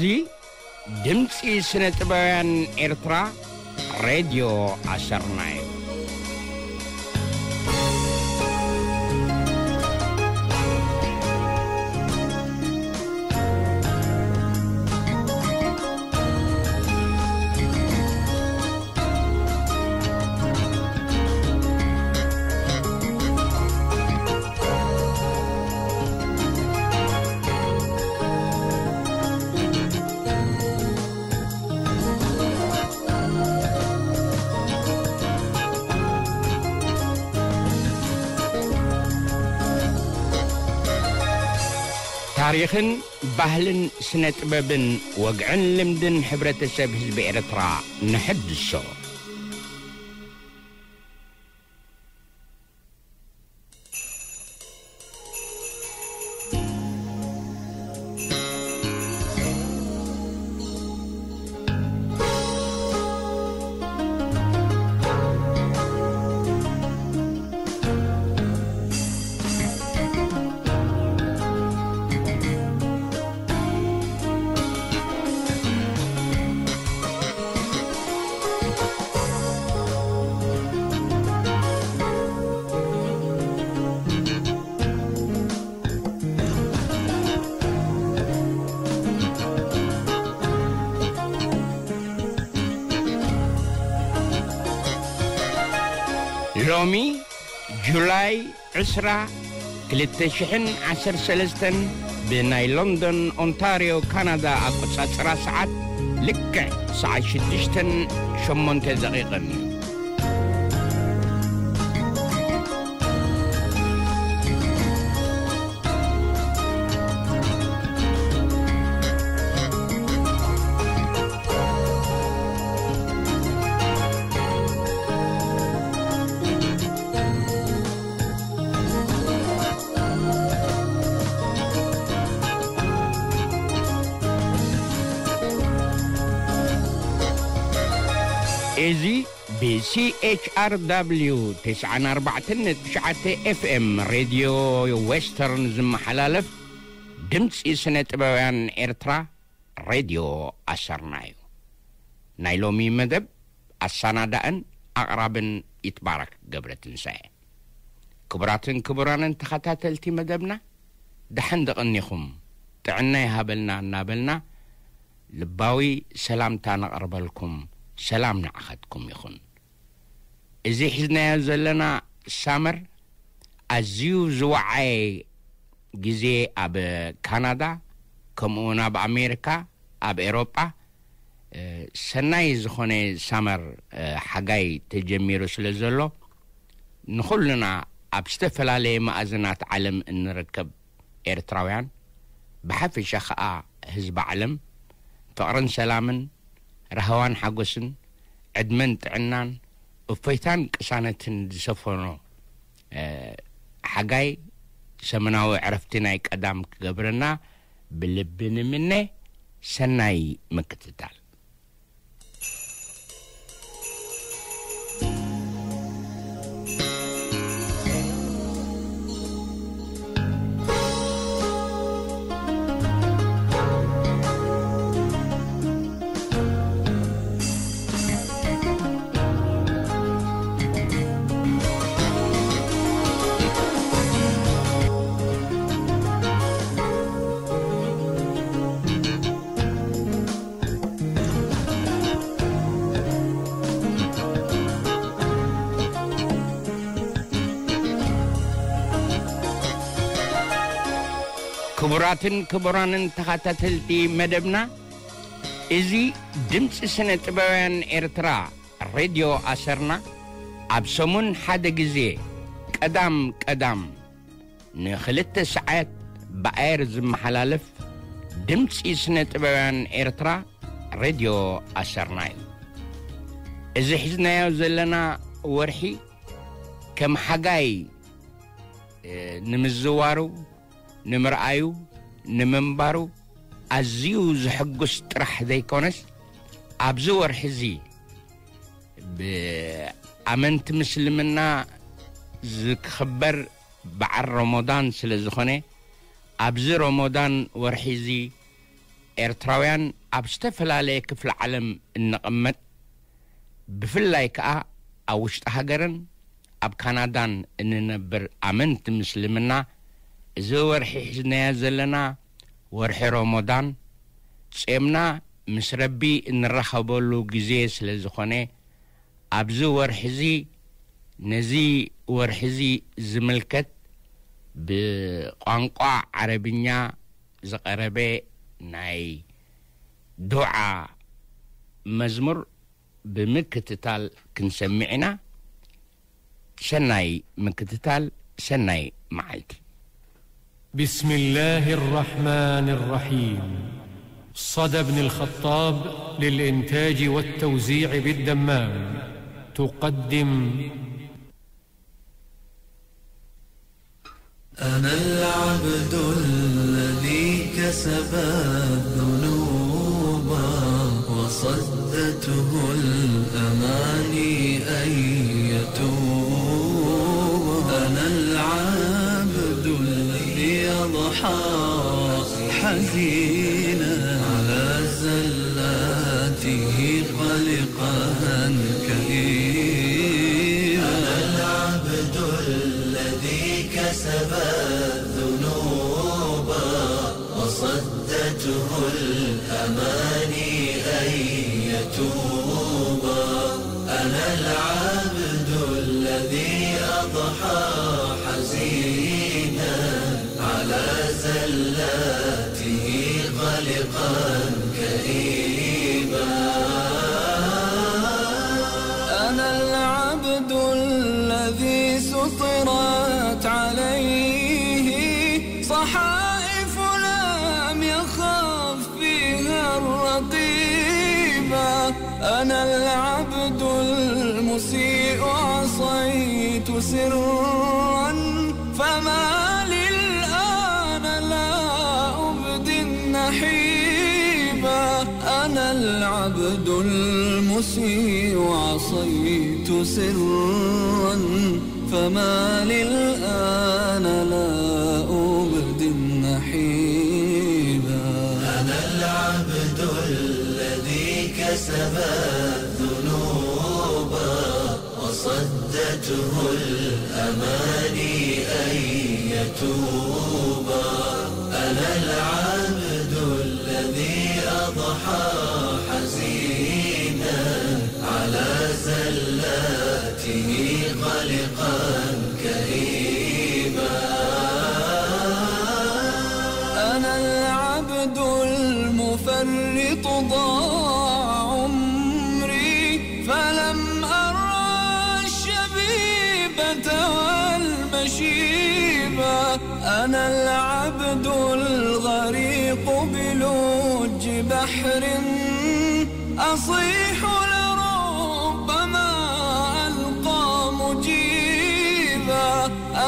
እዚ ድምፂ ስነ ጥበባውያን ኤርትራ ሬድዮ ኣሰርና እዩ። ታሪኽን ባህልን ስነ ጥበብን ወግዕን ልምድን ሕብረተሰብ ህዝቢ ኤርትራ ንሕድሶ። ሎሚ ጁላይ ዕስራ፣ ክልተ ሽሕን ዓሰርተ ሰለስተን፣ ብናይ ሎንዶን ኦንታርዮ ካናዳ ኣቆጻጽራ ሰዓት ልክዕ ሰዓት ሽዱሽተን ሸሞንተ ደቂቕን እዩ። እዚ ብ C H R W ተስዓን ኣርባዕተን ነጥቢ ትሽዓተ F M ሬድዮ ዌስተርን ዝመሓላለፍ ድምፂ ስነ ጥበባውያን ኤርትራ ሬድዮ ኣሰርና እዩ። ናይ ሎሚ መደብ ኣሰናዳእን ኣቕራብን ይትባረክ ገብረትንሳኤ። ክቡራትን ክቡራንን ተኸታተልቲ መደብና፣ ደሓን ደቐኒኹም፣ ጥዕና ይሃበልና እናበልና ልባዊ ሰላምታ ነቕርበልኩም። ሰላም ንዓኻትኩም ይኹን። እዚ ሒዝናዮ ዘለና ሳመር ኣዝዩ ዝወዓየ ግዜ ኣብ ካናዳ፣ ከምኡ እውን ኣብ ኣሜሪካ፣ ኣብ ኤሮጳ፣ እ፣ ሰናይ ዝኾነ ሳመር፣ እ፣ ሓጋይ ተጀሚሩ ስለ ዘሎ፣ ንኹልና ኣብ ዝተፈላለየ መኣዝናት ዓለም እንርከብ ኤርትራውያን፣ ብሓፈሻ ኸኣ ህዝቢ ዓለም፣ ፍቕርን ሰላምን፣ ራህዋን ሓጎስን፣ ዕድመን ጥዕናን፣ እፎይታን ቅሳነትን ዝሰፈኖ፣ እ፣ ሓጋይ ሰሙናዊ ዕረፍቲ ናይ ቀዳም ክገብረና ብልቢ ንምነ። ሰናይ ምክትታል። ክቡራትን ክቡራንን ተኸታተልቲ መደብና፣ እዚ ድምፂ ስነ ጥበባውያን ኤርትራ ሬድዮ ኣሰርና ኣብ ሰሙን ሓደ ግዜ ቀዳም ቀዳም ንኽልተ ሰዓት ብኣየር ዝመሓላለፍ ድምፂ ስነ ጥበባውያን ኤርትራ ሬድዮ ኣሰርና እዩ። እዚ ሒዝናዮ ዘለና ወርሒ ከም ሓጋይ፣ እ፣ ንምዝዋሩ፣ ንምርኣዩ፣ ንምንባሩ ኣዝዩ ዘሐጉስ ጥራሕ ዘይኮነስ፣ ኣብዚ ወርሒ እዚ ብኣመንቲ ምስልምና ዝኽበር በዓል ረመዳን ስለ ዝኾነ፣ ኣብዚ ረመዳን ወርሒ እዚ ኤርትራውያን ኣብ ዝተፈላለየ ክፍለ ዓለም እንቕመጥ፣ ብፍላይ ከኣ ኣብ ውሽጢ ሃገርን ኣብ ካናዳን እንነብር ኣመንቲ ምስልምና፣ እዚ ወርሒ ሒዝናዮ ዘለና ወርሒ ሮሞዳን፣ ጾምና ምስ ረቢ እንራኸበሉ ግዜ ስለ ዝኾነ፣ ኣብዚ ወርሒ እዚ፣ ነዚ ወርሒ እዚ ዝምልከት ብቋንቋ ዓረብኛ ዝቐረበ ናይ ዱዓ መዝሙር ብምክትታል ክንሰምዕ ኢና። ሰናይ ምክትታል፣ ሰናይ መዓልቲ። بسم الله الرحمن الرحيم. صدى بن الخطاب للإنتاج والتوزيع بالدمام تقدم. أنا العبد الذي كسب الذنوب وصدته الأماني أن يتوب. أنا العبد الذي أضحى حزينا على زلاته قلقا كئيبا. أنا العبد الذي كسب الذنوب وصدته الأماني أن يتوب. أنا العبد الذي أضحى حزينا على زلاته قلقا كئيبا. أنا العبد الذي سطرت عليه صحائف لم يخف فيها الرقيبا. أنا العبد المسيء عصيت سرا فما لي الآن لا أبدي النحيبا. أنا العبد المسيء عصيت سرا فما لي الآن لا أبدي النحيبا. أنا العبد الذي كسب الذنوب وصدته الأماني أن يتوب. أنا العبد الذي أضحى حزينا على زلاته قلقا كئيبا. أنا العبد المفرط ضاع عمري فلم أرى الشبيبة والمشيبة. أنا العبد الغريق بلج بحر أصيح لربما ألقى مجيبا.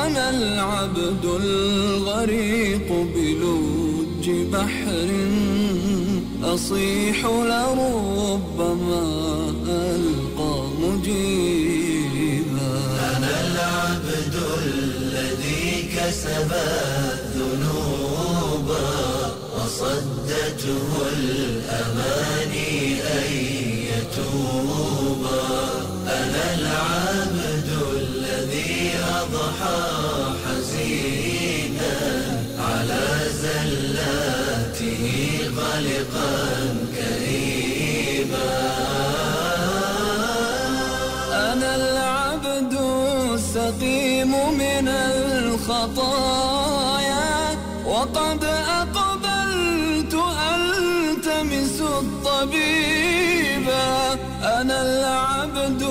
أنا العبد الغريق بلج بحر أصيح لربما ألقى مجيبا. أنا العبد الذي كسب الذنوب وصدته الأماني أن يتوب. أنا العبد الذي أضحى حزينا على زلاته قلقا كئيبا. أنا العبد السقيم من الخطايا وقد أقبلت ألتمس الطبيبا. أنا العبد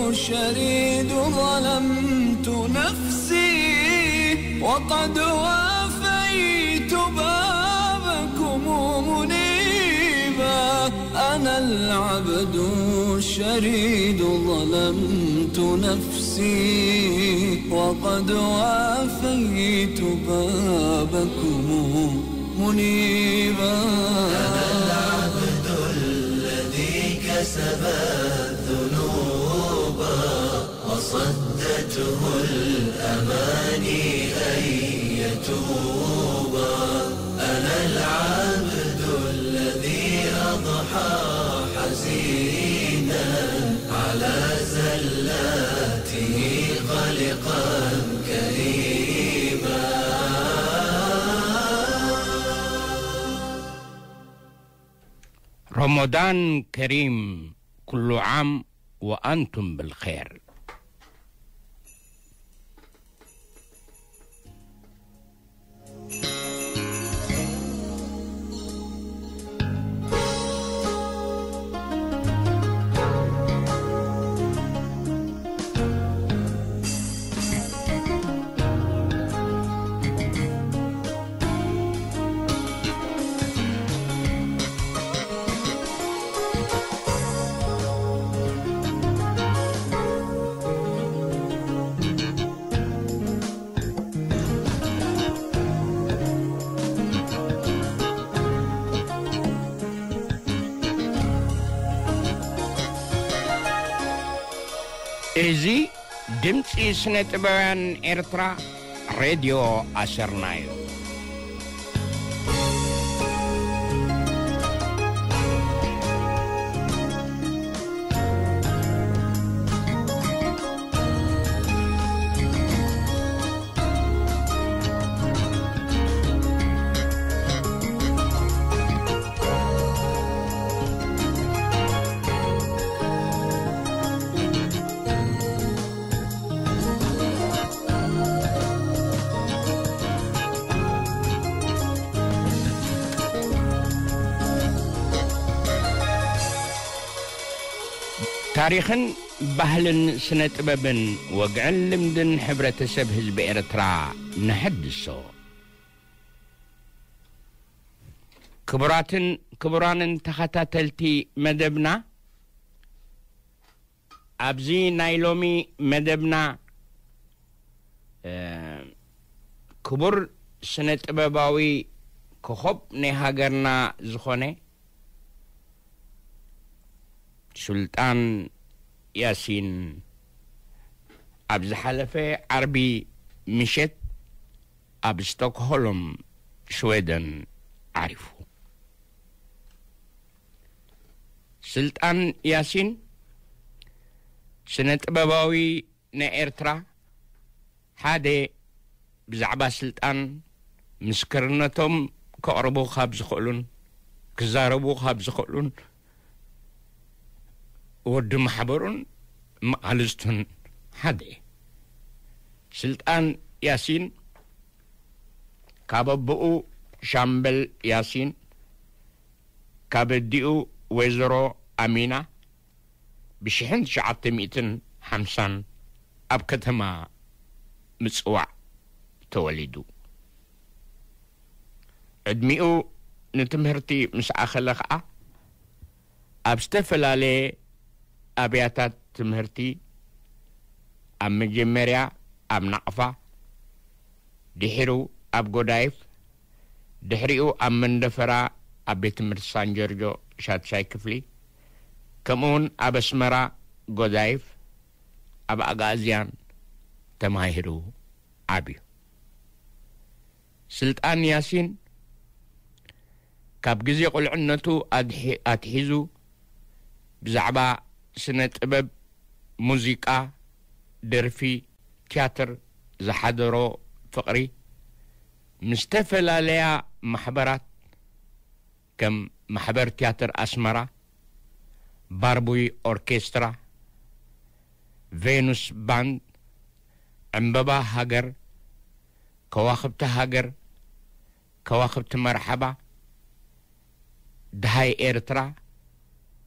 الشريد ظلمت نفسي وقد وافيت بابكم منيبا. أنا العبد الشريد ظلمت نفسي وقد وافيت بابكم منيبا. أنا العبد الذي كسب الذنوب وصدته الأماني أن يتوب. أنا العبد على زلاته خالقا كريما. رمضان كريم، كل عام وأنتم بالخير. እዚ ድምፂ ስነ ጥበባውያን ኤርትራ፣ ሬድዮ ኣሰርና እዩ። ታሪኽን ባህልን ስነ ጥበብን ወግዕን ልምድን ሕብረተሰብ ህዝቢ ኤርትራ ነሐድሶ። ክቡራትን ክቡራንን ተኸታተልቲ መደብና፣ ኣብዚ ናይ ሎሚ መደብና፣ እ፣ ክቡር ስነ ጥበባዊ ኮኾብ ናይ ሃገርና ዝኾነ ሱልጣን ያሲን ኣብ ዝሓለፈ ዓርቢ ምሸት ኣብ ስቶክሆልም ሽወደን ዓሪፉ። ስልጣን ያሲን ስነ ጥበባዊ ናይ ኤርትራ ሓደ ብዛዕባ ስልጣን ምስክርነቶም ከቕርቡ ካብ ዝኽእሉን ክዛረቡ ካብ ዝኽእሉን ወዲ ማሕበሩን መቓልስቱን ሓደ እዩ። ስልጣን ያሲን ካብ ኣቦኡ ሻምበል ያሲን፣ ካብ ኣዲኡ ወይዘሮ ኣሚና ብሽሕን ትሽዓተ ሚእትን ሓምሳን ኣብ ከተማ ምጽዋዕ ተወሊዱ። ዕድሚኡ ንትምህርቲ ምስ ኣኸለ ኸኣ፣ ኣብ ዝተፈላለየ ኣብያታት ትምህርቲ፣ ኣብ መጀመርያ ኣብ ናቕፋ፣ ድሒሩ ኣብ ጎዳይፍ፣ ድሕሪኡ ኣብ መንደፈራ ኣብ ቤት ትምህርቲ ሳን ጆርጆ ሻድሻይ ክፍሊ፣ ከምኡውን ኣብ ኣስመራ ጎዳይፍ ኣብ ኣግኣዝያን ተማሂሩ ዓብዩ። ስልጣን ያሲን ካብ ግዜ ቁልዕነቱ ኣድሒ-፣ ኣትሒዙ ብዛዕባ ስነ ጥበብ፣ ሙዚቃ፣ ደርፊ፣ ቲያትር ዝሓደሮ ፍቕሪ፣ ምስ ዝተፈላለያ ማሕበራት ከም ማሕበር ቲያትር ኣስመራ፣ ባርቡይ ኦርኬስትራ፣ ቬኑስ ባንድ፣ ዕምበባ ሃገር፣ ከዋኽብቲ ሃገር፣ ከዋኽብቲ መርሓባ፣ ደሃይ ኤርትራ፣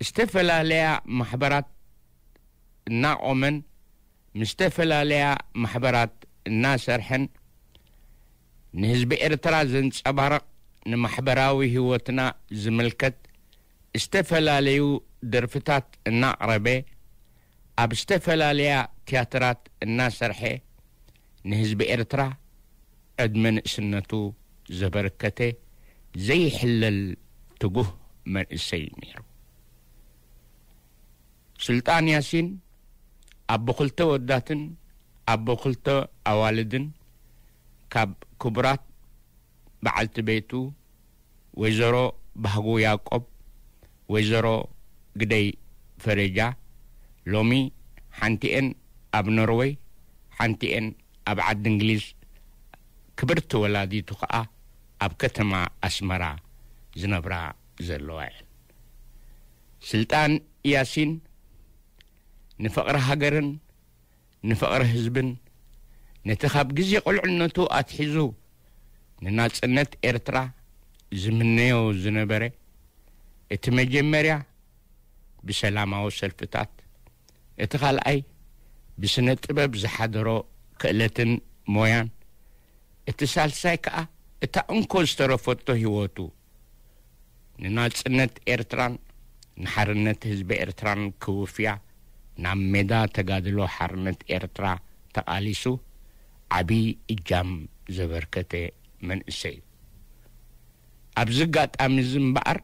ዝተፈላለያ ማሕበራት እናቖመን ምስ ዝተፈላለያ ማሕበራት እናሰርሐን ንህዝቢ ኤርትራ ዘንጸባርቕ፣ ንማሕበራዊ ህይወትና ዝምልከት ዝተፈላለዩ ደርፍታት እናቕረበ፣ ኣብ ዝተፈላለያ ቲያትራት እናሰርሐ ንህዝቢ ኤርትራ ዕድመ ንእስነቱ ዘበርከተ ዘይሕለል ትጉህ መንእሰይ ነይሩ። ስልጣን ያሲን ኣቦ ክልተ ወዳትን ኣቦ ክልተ ኣዋልድን፣ ካብ ክቡራት በዓልቲ ቤቱ ወይዘሮ ባህጉ ያዕቆብ፣ ወይዘሮ ግደይ ፈረጃ፣ ሎሚ ሓንቲኤን ኣብ ኖርወይ፣ ሓንቲኤን ኣብ ዓዲ እንግሊዝ፣ ክብርቲ ወላዲቱ ኸኣ ኣብ ከተማ ኣስመራ ዝነብራ ዘለዋ እየን። ስልጣን ያሲን ንፍቕሪ ሃገርን ንፍቕሪ ህዝብን፣ ነቲ ካብ ግዜ ቁልዕነቱ ኣትሒዙ ንናጽነት ኤርትራ ዝምነዮ ዝነበረ፣ እቲ መጀመርያ ብሰላማዊ ሰልፍታት፣ እቲ ካልኣይ ብስነ ጥበብ ዝሓደሮ ክእለትን ሞያን፣ እቲ ሳልሳይ ከኣ እታ እንኮ ዝተረፈቶ ህይወቱ ንናጽነት ኤርትራን ንሓርነት ህዝቢ ኤርትራን ክውፍያ ናብ ሜዳ ተጋድሎ ሓርነት ኤርትራ ተቓሊሱ ዓቢ እጃም ዘበርከተ መንእሰይ እዩ። ኣብዚ ኣጋጣሚ እዚ እምበኣር፣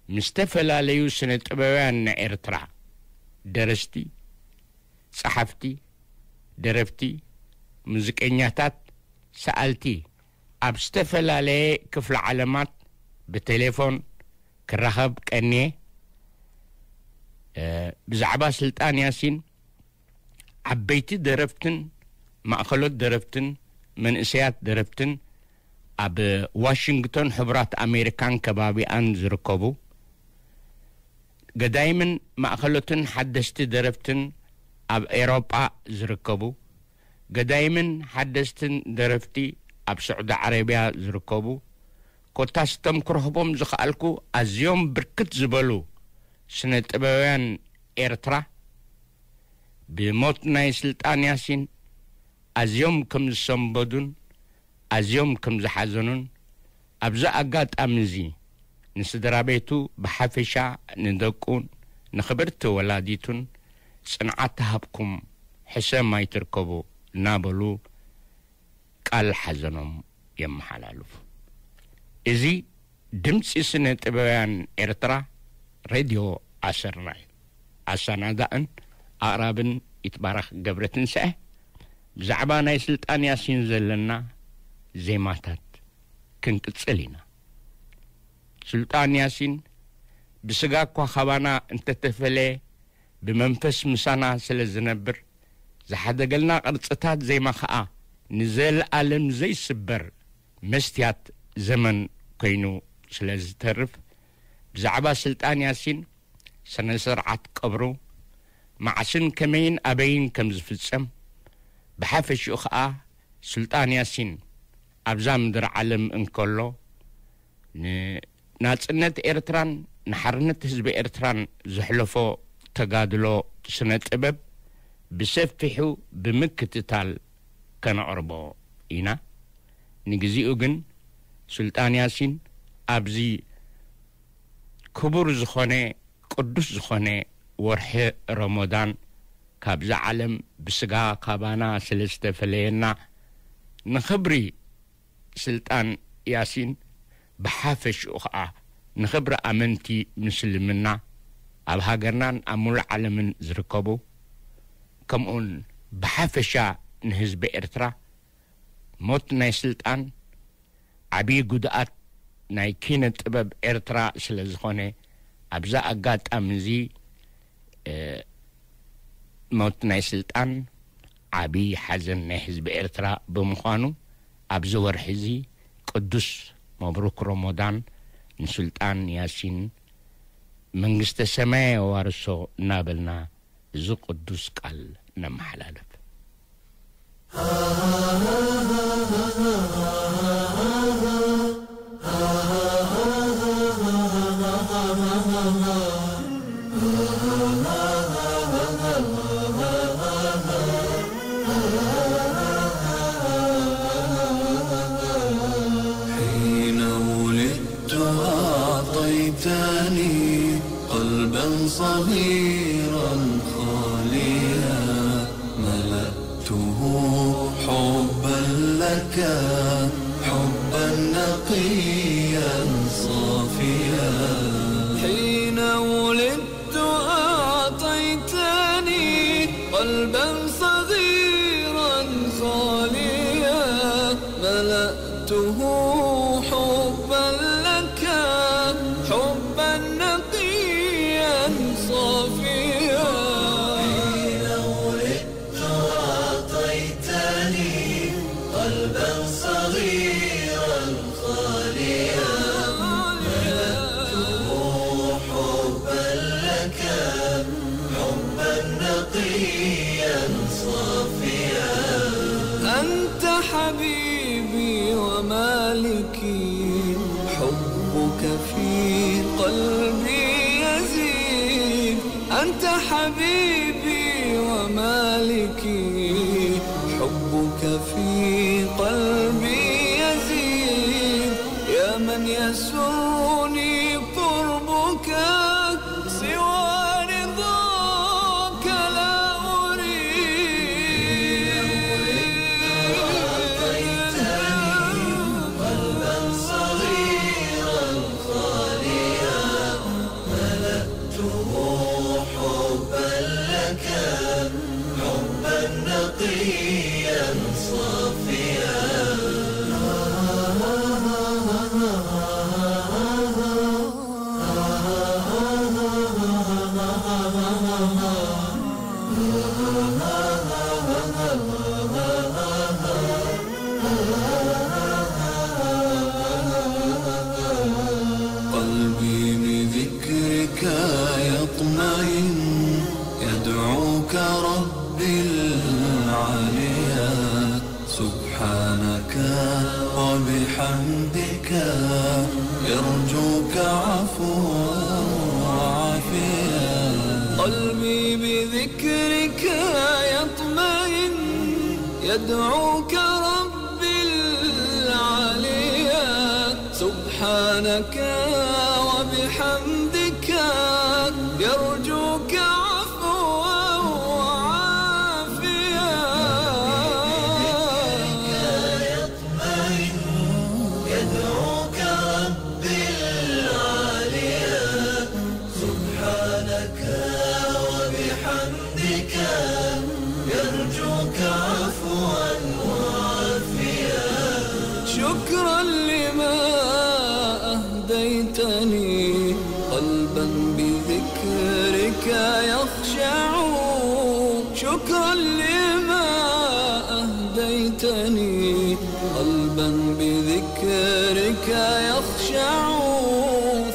ምስ ዝተፈላለዩ ስነ ጥበባውያን ናይ ኤርትራ፣ ደረስቲ፣ ጸሓፍቲ፣ ደረፍቲ፣ ሙዚቀኛታት፣ ሰኣልቲ፣ ኣብ ዝተፈላለየ ክፍለ ዓለማት ብቴሌፎን ክራኸብ ቀንየ። እ፣ ብዛዕባ ስልጣን ያሲን፣ ዓበይቲ ደረፍትን ማእኸሎት ደረፍትን መንእሰያት ደረፍትን፣ ኣብ ዋሽንግቶን ሕቡራት ኣሜሪካን ከባቢኣን ዝርከቡ፣ ገዳይምን ማእኸሎትን ሓደስቲ ደረፍትን ኣብ ኤሮጳ ዝርከቡ፣ ገዳይምን ሓደስትን ደረፍቲ ኣብ ስዑዲ ዓረብያ ዝርከቡ፣ ኮታስ እቶም ክረኽቦም ዝኸኣልኩ ኣዝዮም ብርክት ዝበሉ ስነ ጥበባውያን ኤርትራ፣ ብሞት ናይ ስልጣን ያሲን ኣዝዮም ከም ዝሰንበዱን ኣዝዮም ከም ዝሓዘኑን፣ ኣብዚ ኣጋጣሚ እዚ ንስድራ ቤቱ ብሓፈሻ፣ ንደቁን ንኽብርቲ ወላዲቱን ጽንዓት ትሃብኩም፣ ሕሰም ኣይትርከቡ እናበሉ ቃል ሓዘኖም የመሓላልፉ። እዚ ድምጺ ስነ ጥበባውያን ኤርትራ፣ ሬድዮ ኣሰርና እዩ። ኣሰናዳእን ኣቕራብን ይትባረኽ ገብረትንሳኤ። ብዛዕባ ናይ ስልጣን ያሲን ዘለና ዜማታት ክንቅጽል ኢና። ስልጣን ያሲን ብስጋ እኳ ካባና እንተተፈለየ፣ ብመንፈስ ምሳና ስለ ዝነብር፣ ዝሓደገልና ቅርጽታት ዜማ ኸኣ ንዘለኣለም ዘይስበር መስትያት ዘመን ኮይኑ ስለ ዝተርፍ፣ ብዛዕባ ስልጣን ያሲን፣ ስነ ስርዓት ቀብሩ፣ መዓስን ከመይን ኣበይን ከም ዝፍጸም፣ ብሓፈሽኡ ኸኣ ስልጣን ያሲን ኣብዛ ምድሪ ዓለም እንከሎ፣ ንናጽነት ኤርትራን ንሓርነት ህዝቢ ኤርትራን ዘሕለፎ ተጋድሎ ስነ ጥበብ ብሰፊሑ ብምክትታል ከነቕርቦ ኢና። ንግዚኡ ግን፣ ስልጣን ያሲን ኣብዚ ክቡር ዝኾነ፣ ቅዱስ ዝኾነ ወርሒ ረመዳን፣ ካብዛ ዓለም ብስጋ ካባና ስለ ዝተፈለየና፣ ንኽብሪ ስልጣን ያሲን፣ ብሓፈሽኡ ኸኣ ንኽብሪ ኣመንቲ ምስልምና ኣብ ሃገርናን ኣብ ሙሉእ ዓለምን ዝርከቡ፣ ከምኡውን ብሓፈሻ ንህዝቢ ኤርትራ፣ ሞት ናይ ስልጣን ዓብዪ ጉድኣት ናይ ኪነ ጥበብ ኤርትራ ስለ ዝኾነ፣ ኣብዛ ኣጋጣሚ እዚ፣ እ፣ ሞት ናይ ስልጣን ዓብዪ ሓዘን ናይ ህዝቢ ኤርትራ ብምዃኑ፣ ኣብዚ ወርሒ እዚ ቅዱስ መብሩክ ረመዳን ንሱልጣን ያሲን መንግስተ ሰማይ የዋርሶ እናበልና እዚ ቅዱስ ቃል ነመሓላልፍ። حين ولدت أعطيتني قلبا صغيرا خاليا، ملأته حبا لك، حبا نقيا صافيا. حين ولدت أعطيتني قلبا صغيرا خاليا، ملأته حبا لك، حبا نقيا صافيا. حبيبي ومالكي، حبك في قلبي يزيد. أنت حبيبي ومالكي، حبك في قلبي يزيد. يا من يسرني قربك، سوى رضاك لا أريد. قلبا صغيرا خاليا، ملأته حبا لك، حبا نقيا صافيا. قلبي بذكرك يطمئن، يدعوك ربي العليا. سبحانك وبحمدك، يرجوك عفوا وعافيا. قلبي بذكرك يطمئن، يدعوك ربي العليا. سبحانك وبحمدك، يرجوك عفوا وعافيا. يدعوك ربي العليا، سبحانك وبحمدك، يرجوك عفوا وعافيا. شكرا لما أهديتني، قلبا بذكرك يخشع. شكرا لما أهديتني، قلبا بذكرك يخشع.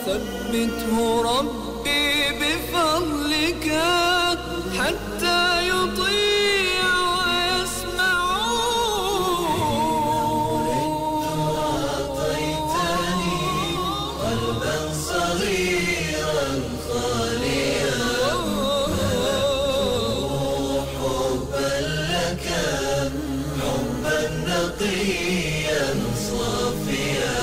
ثبته ربي بفضلك، حتى يطيع ويسمع. أعطيتني قلبا صغيرا خاليا، ملأته حبا لك، حبا نقيا صافيا.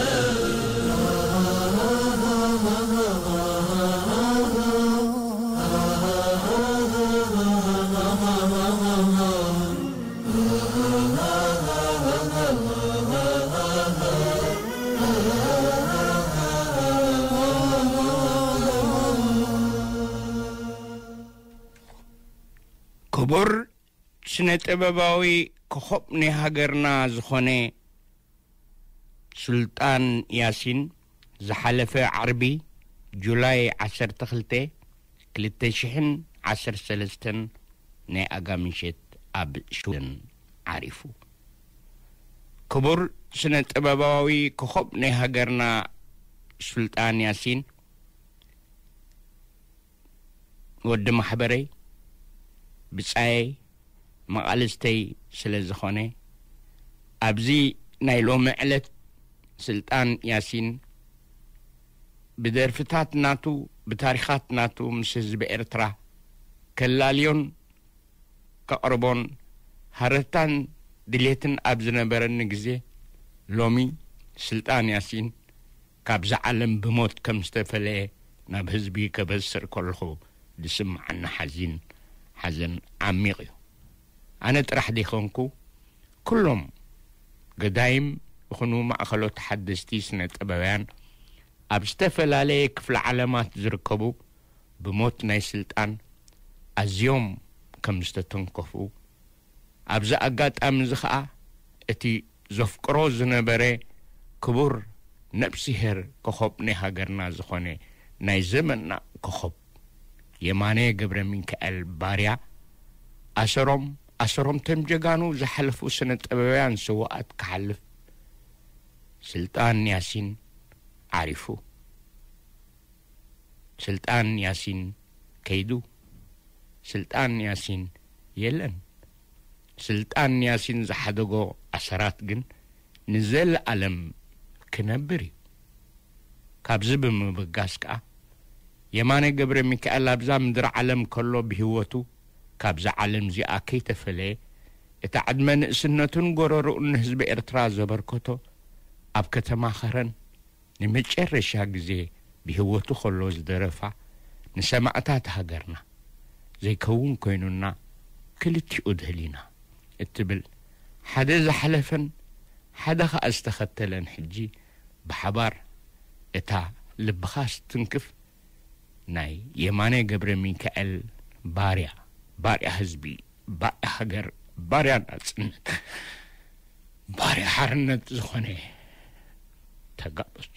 ክቡር ስነ ጥበባዊ ኮኾብ ናይ ሃገርና ዝኾነ ሱልጣን ያሲን ዝሓለፈ ዓርቢ ጁላይ ዓሰርተ ክልተ ክልተ ሽሕን ዓሰርተ ሰለስተን ናይ ኣጋ ምሸት ኣብ ሽወደን ዓሪፉ። ክቡር ስነ ጥበባዊ ኮኾብ ናይ ሃገርና ሱልጣን ያሲን ወዲ ማሕበረይ፣ ብጻየይ፣ መቓልስተይ ስለ ዝኾነ፣ ኣብዚ ናይ ሎሚ ዕለት ስልጣን ያሲን ብደርፍታት ናቱ፣ ብታሪኻት ናቱ ምስ ህዝቢ ኤርትራ ከላልዮን ከቕርቦን ሃረርታን ድሌትን ኣብ ዝነበረኒ ግዜ፣ ሎሚ ስልጣን ያሲን ካብዛ ዓለም ብሞት ከም ዝተፈለየ ናብ ህዝቢ ከበስር ከለኹ ዝስምዓኒ ሓዚን ሓዘን ዓሚቕ እዩ። ኣነ ጥራሕ ዘይኮንኩ፣ ኩሎም ገዳይም ይኹኑ ማእኸሎት ሓደስቲ ስነ ጥበባውያን ኣብ ዝተፈላለየ ክፍለ ዓለማት ዝርከቡ ብሞት ናይ ስልጣን ኣዝዮም ከም ዝተተንከፉ፣ ኣብዚ ኣጋጣሚ እዚ ኸኣ እቲ ዘፍቅሮ ዝነበረ ክቡር ነብስሄር ኮኾብ ናይ ሃገርና ዝኾነ ናይ ዘመንና ኮኾብ የማነ ገብረ ሚካኤል ባርያ ኣሰሮም ኣሰሮም ተም ጀጋኑ ዝሓለፉ ስነ ጥበባውያን ስውኣት ክሓልፍ ስልጣን ያሲን ዓሪፉ። ስልጣን ያሲን ከይዱ። ስልጣን ያሲን የለን። ስልጣን ያሲን ዝሓደጎ ሰራት ግን ንዘለኣለም ክነብር እዩ። ካብዚ ብምብጋስ ከኣ፣ የማነ ገብረ ሚካኤል ኣብዛ ምድሪ ዓለም ከሎ ብህይወቱ ካብዛ ዓለም እዚኣ ከይተፈለየ፣ እታ ዕድመ ንእስነቱን ጎረሮኡን ንህዝቢ ኤርትራ ዘበርከቶ፣ ኣብ ከተማ ኸረን ንመጨረሻ ግዜ ብህይወቱ ከሎ ዝደረፋ፣ ንሰማእታት ሃገርና ዘይከውን ኮይኑና ክልቲኡ ደሊና እትብል፣ ሓደ ዝሓለፈን ሓደ ኸኣ ዝተኸተለን፣ ሕጂ ብሓባር እታ ልብኻ ስትንክፍ ናይ የማነ ገብረ ሚካኤል ባርያ፣ ባርያ ህዝቢ፣ ባርያ ሃገር፣ ባርያ ናጽነት፣ ባርያ ሓርነት ዝኾነ ተጋበዝቱ።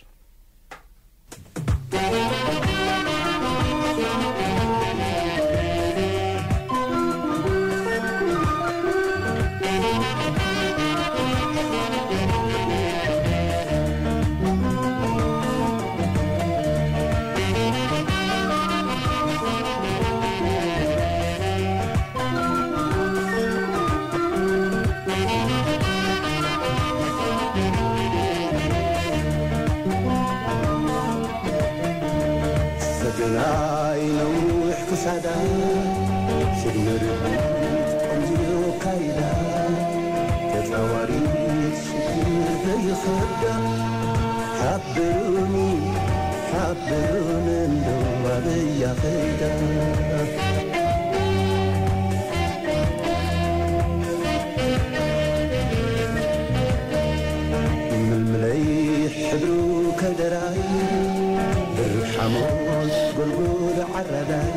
ሰገናይ ነዊሕ ክሳዳ፣ ስግመ ርግቢት ቆንጆ ካይዳ፣ ተጻዋሪት ሽግር ዘይኸብዳ፣ ሓብሩኒ፣ ሓብሩኒ እንዶ ኣበያ ኸይዳ። ምልምለይ ሕብሩ ከደራይ፣ ብርብ ሓሞት ጎልጎል ዓራዳይ፣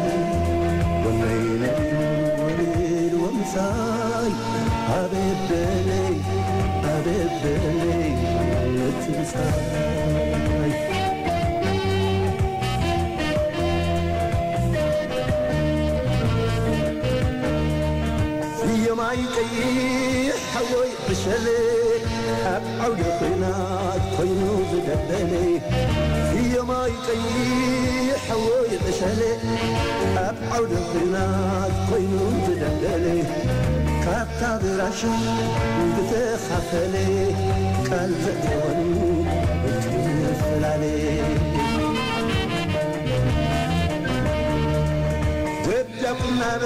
ጎነይ ነቢሩ ወሊድ ወምሳይ፣ ኣቤት በለይ፣ ኣቤት በለይ እቲ ምሳይ። ፍዮማይ ቀይሕ ሓወይ ዕሸለ፣ ኣብ ዓውደ ኲናት ኮይኑ ዝደበለ። ፍዮማይ ቀይሕ ሓወይ ዕሸለ፣ ኣብ ዓውደ ኲናት ኮይኑ ዝደበለ። ካብታ ብራሻ ዝተኻፈለ፣ ቃል ዘእተወኒ እትፈላለ። ደብዳብ ናኖ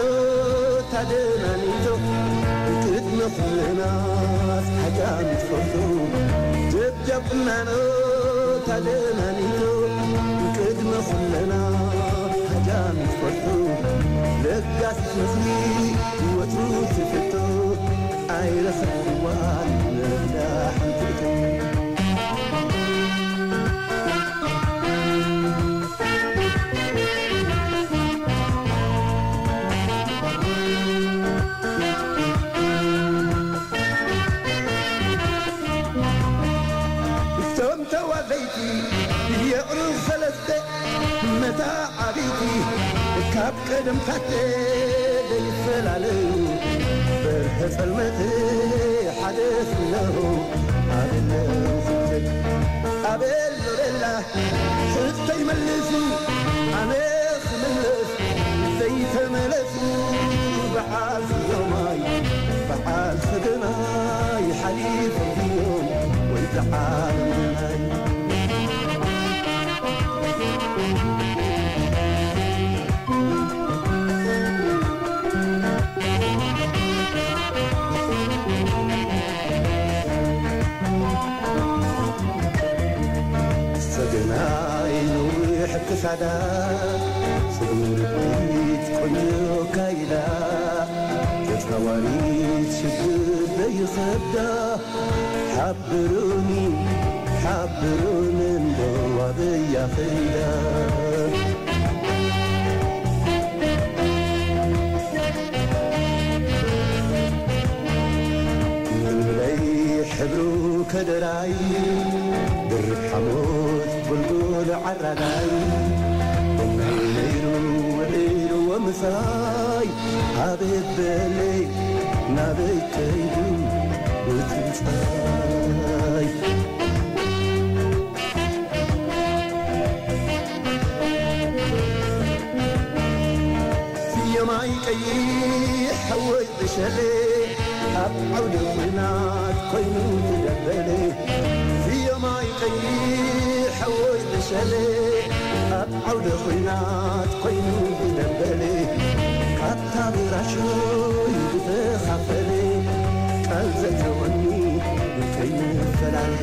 ታደናኒቶ፣ ቅድሚ ኩልና ዓጋም ትፈልጡ። ደብዳብ ናኖ ታደናኒቶ፣ ቅድሚ ኩልና ዓጋም ትፈልጡ። ለጋስ ምኽሪ ወትሩ ትፍቶ፣ ኣይረኸብዋን ነዳ ሓንቲቶ። እቶም ተዋዘይቲ የዕሩኽ ሰለስተ መታዓቢቲ ካብ ቀደም ታተ ዘይፈላለዩ በርሀ ጸልመት ሓደ ፍነው ኣበለው ክብተት ኣበሎ ቤላ ሕቶይ መልሱ ኣነ ክምልስ ዘይተመለሱ በዓል ፍዮማይ በዓል ሰገናይ ሓሊፎም ድዮም ወይ ተዓለምናይ። ሰገናይ ነዊሕ ክሳዳ፣ ስጉምቲ ቆንጆ ካይዳ፣ ተጻዋሪት ሽግር ዘይኸብዳ፣ ሓብሩኒ፣ ሓብሩኒ እንዶ ኣበያ ኸይዳ። ምልምለይ ሕብሩ ከደራይ፣ ድርብ ሓሞት ጎልጎል ዓራዳይ፣ ጎነይ ነይሩ ውዒሉ ወምሳይ፣ ኣቤት በለይ ናበይ ከይዱ እቲ ብጻይ። ፍየማይ ቀይሕ ሓወይ ዕሸለ፣ ኣብ ዓውደ ኹናት ኮይኑ ዝደበለ ፍዮማይ ቀይሕ ሓወይ መሸለ ኣብ ዓውደ ኹናት ኮይኑ ዝደበለ ካብታ ብራሾይ ዝተኻፈለ ቃል ዘተወኒ ከይንፈላለ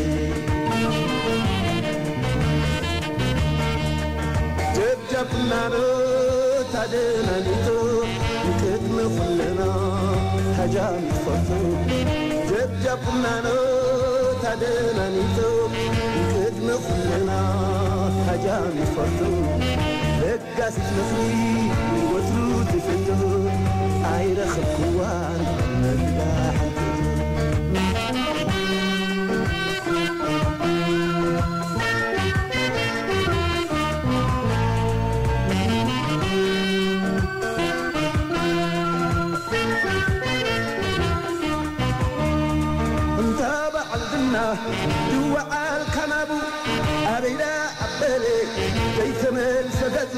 ደብዳብ ናኖ ታደናኒቶ ንቅድሚ ኩለና ሃጃም ይፈቱ ደብዳብ ናኖ ታደናኒቶ ንቅድሚ ኩለና ሃጃም ይፈቱ ለጋሲት ምኽሪ ወትሩ ትፍቱ ኣይረኸብክዋን መብዳ ሓንቲ እንተ በዓል ዝና ዝወዓል ካናቡ ኣበይዳ ኣበለ ዘይተመልሰ ገጹ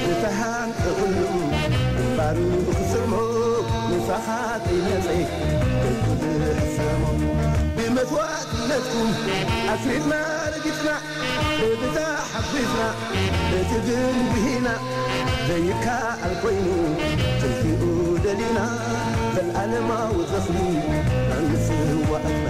ዝተሃንቀ ኩሉ ግንባሩ ክስሞ ምሳኻ ከይመጸ ከይኩሉ ሕሰሞ ብመስዋእትነትኩም ኣስሪትና ረጊጽና ብብዛ ሓጒስና እቲ ግን ብሂና ዘይከኣል ኮይኑ ትንሲኡ ደሊና ዘለዓለማዊ ዝኽሪ ኣንስዋእትና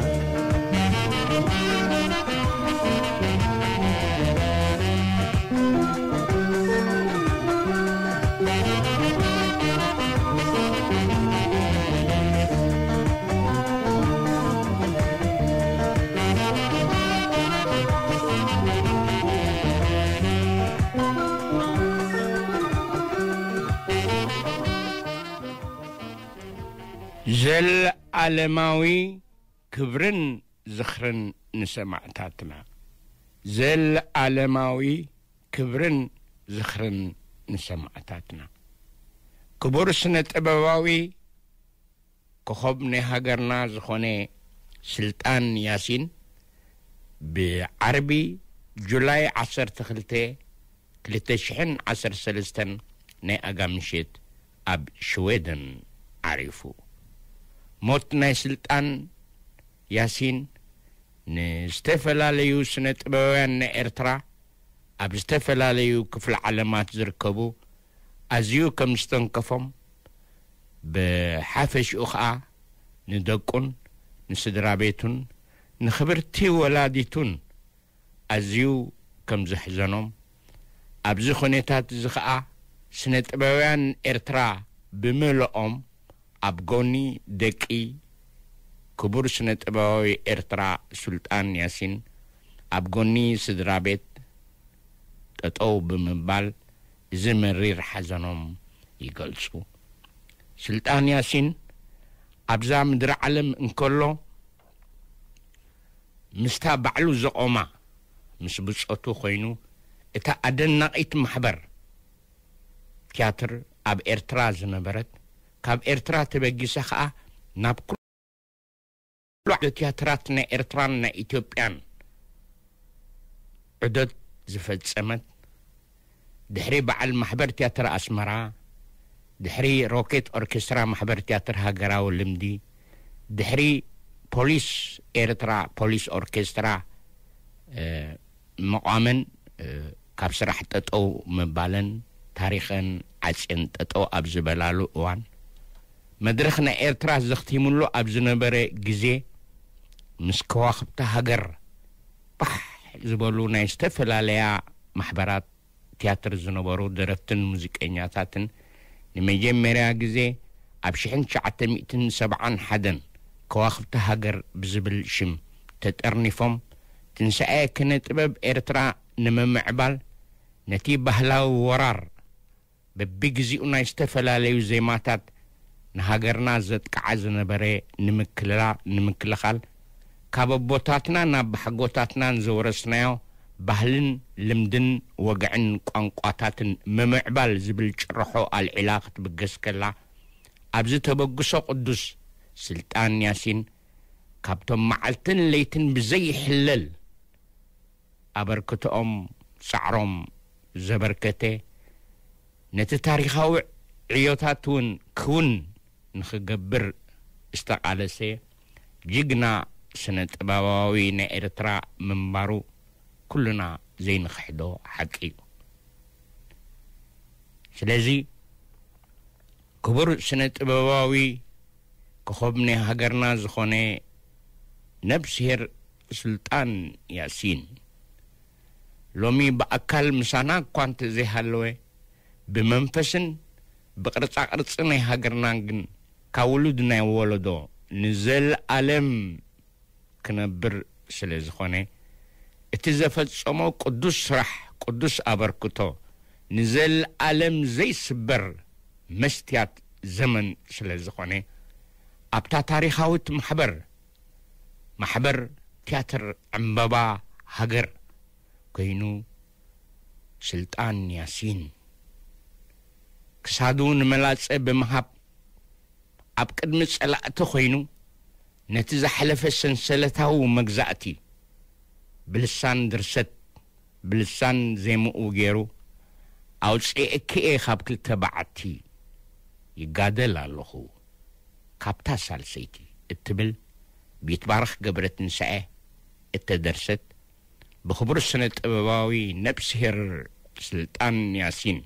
ዘለዓለማዊ ክብርን ዝኽርን ንሰማዕታትና። ዘለዓለማዊ ክብርን ዝኽርን ንሰማዕታትና። ክቡር ስነ ጥበባዊ ኮኾብ ናይ ሃገርና ዝኾነ ስልጣን ያሲን ብዓርቢ ጁላይ ዓሰርተ ክልተ ክልተ ሽሕን ዓሰርተ ሰለስተን ናይ ኣጋ ምሽት ኣብ ሽወደን ዓሪፉ። ሞት ናይ ስልጣን ያሲን ንዝተፈላለዩ ስነ ጥበባውያን ናይ ኤርትራ ኣብ ዝተፈላለዩ ክፍለ ዓለማት ዝርከቡ ኣዝዩ ከም ዝተንከፎም ብሓፈሽኡ ኸኣ ንደቁን ንስድራ ቤቱን ንኽብርቲ ወላዲቱን ኣዝዩ ከም ዘሕዘኖም ኣብዚ ኹነታት እዚ ኸኣ ስነ ጥበባውያን ኤርትራ ብምልኦም ኣብ ጎኒ ደቂ ክቡር ስነ ጥበባዊ ኤርትራ ሱልጣን ያሲን ኣብ ጎኒ ስድራ ቤት ጠጠው ብምባል እዚ መሪር ሓዘኖም ይገልጹ። ስልጣን ያሲን ኣብዛ ምድሪ ዓለም እንከሎ ምስታ ባዕሉ ዘቖማ ምስ ብጾቱ ኮይኑ እታ ኣደናቒት ማሕበር ትያትር ኣብ ኤርትራ ዝነበረት ካብ ኤርትራ ተበጊሳ ኸኣ ናብ ኩሉ ዓውደ ትያትራት ናይ ኤርትራን ናይ ኢትዮጵያን ዑደት ዝፈጸመት ድሕሪ በዓል ማሕበር ትያትር ኣስመራ ድሕሪ ሮኬት ኦርኬስትራ ማሕበር ትያትር ሃገራዊ ልምዲ ድሕሪ ፖሊስ ኤርትራ ፖሊስ ኦርኬስትራ መቋመን ካብ ስራሕ ጠጠው ምባለን ታሪኸን ዓፅየን ጠጠው ኣብ ዝበላሉ እዋን መድረኽ ናይ ኤርትራ ዘኽቲምሉ ኣብ ዝነበረ ግዜ ምስ ከዋኽብቲ ሃገር ባሕ ዝበሉ ናይ ዝተፈላለያ ማሕበራት ትያትር ዝነበሩ ደረፍትን ሙዚቀኛታትን ንመጀመርያ ግዜ ኣብ ሽሕን ትሽዓተ ሚእትን ሰብዓን ሓደን ከዋኽብቲ ሃገር ብዝብል ሽም ተጠርኒፎም ትንሳኤ ክነ ጥበብ ኤርትራ ንምምዕባል ነቲ ባህላዊ ወራር በብግዚኡ ናይ ዝተፈላለዩ ዜማታት ንሃገርና ዘጥቅዓ ዝነበረ ንምክልላ ንምክልኻል ካብ ኣቦታትና ናብ ባሕጎታትናን ዘወረስናዮ ባህልን ልምድን ወግዕን ቋንቋታትን ምምዕባል ዝብል ጭርሖ ኣልዒላ ክትብገስ ከላ ኣብዚ ተበግሶ ቅዱስ ስልጣን ያሲን ካብቶም መዓልትን ለይትን ብዘይሕለል ኣበርክቶኦም ጻዕሮም ዘበርከተ ነቲ ታሪኻዊ ዕዮታት እውን ክውን ንኽገብር ዝተቓለሰ ጅግና ስነ ጥበባዊ ናይ ኤርትራ ምንባሩ ኩልና ዘይንኽሕዶ ሓቂ እዩ። ስለዚ ክቡር ስነ ጥበባዊ ኮኾብ ናይ ሃገርና ዝኾነ ነብስሄር ሱልጣን ያሲን ሎሚ ብኣካል ምሳና እኳ እንተዘይሃለወ፣ ብመንፈስን ብቕርጻ ቅርጺ ናይ ሃገርናን ግን ካብ ውሉድ ናይ ወለዶ ንዘለኣለም ክነብር ስለ ዝኾነ፣ እቲ ዘፈጸሞ ቅዱስ ስራሕ፣ ቅዱስ ኣበርክቶ ንዘለኣለም ዘይስበር መስትያት ዘመን ስለ ዝኾነ፣ ኣብታ ታሪኻዊት ማሕበር፣ ማሕበር ትያትር ዕምበባ ሃገር ኮይኑ፣ ስልጣን ያሲን ክሳዱ ንመላጸ ብምሃብ ኣብ ቅድሚ ጸላእቲ ኮይኑ፣ ነቲ ዝሓለፈ ሰንሰለታዊ መግዛእቲ ብልሳን ድርሰት፣ ብልሳን ዜምኡ ገይሩ፣ ኣውጽኤኪ እየ ካብ ክልተ በዓቲ፣ ይጋደል ኣለኹ ካብታ ሳልሰይቲ እትብል ቢትባረኽ ገብረትንሳኤ እተደርሰት፣ ብኽቡር ስነ ጥበባዊ ነብስሄር ስልጣን ያሲን፣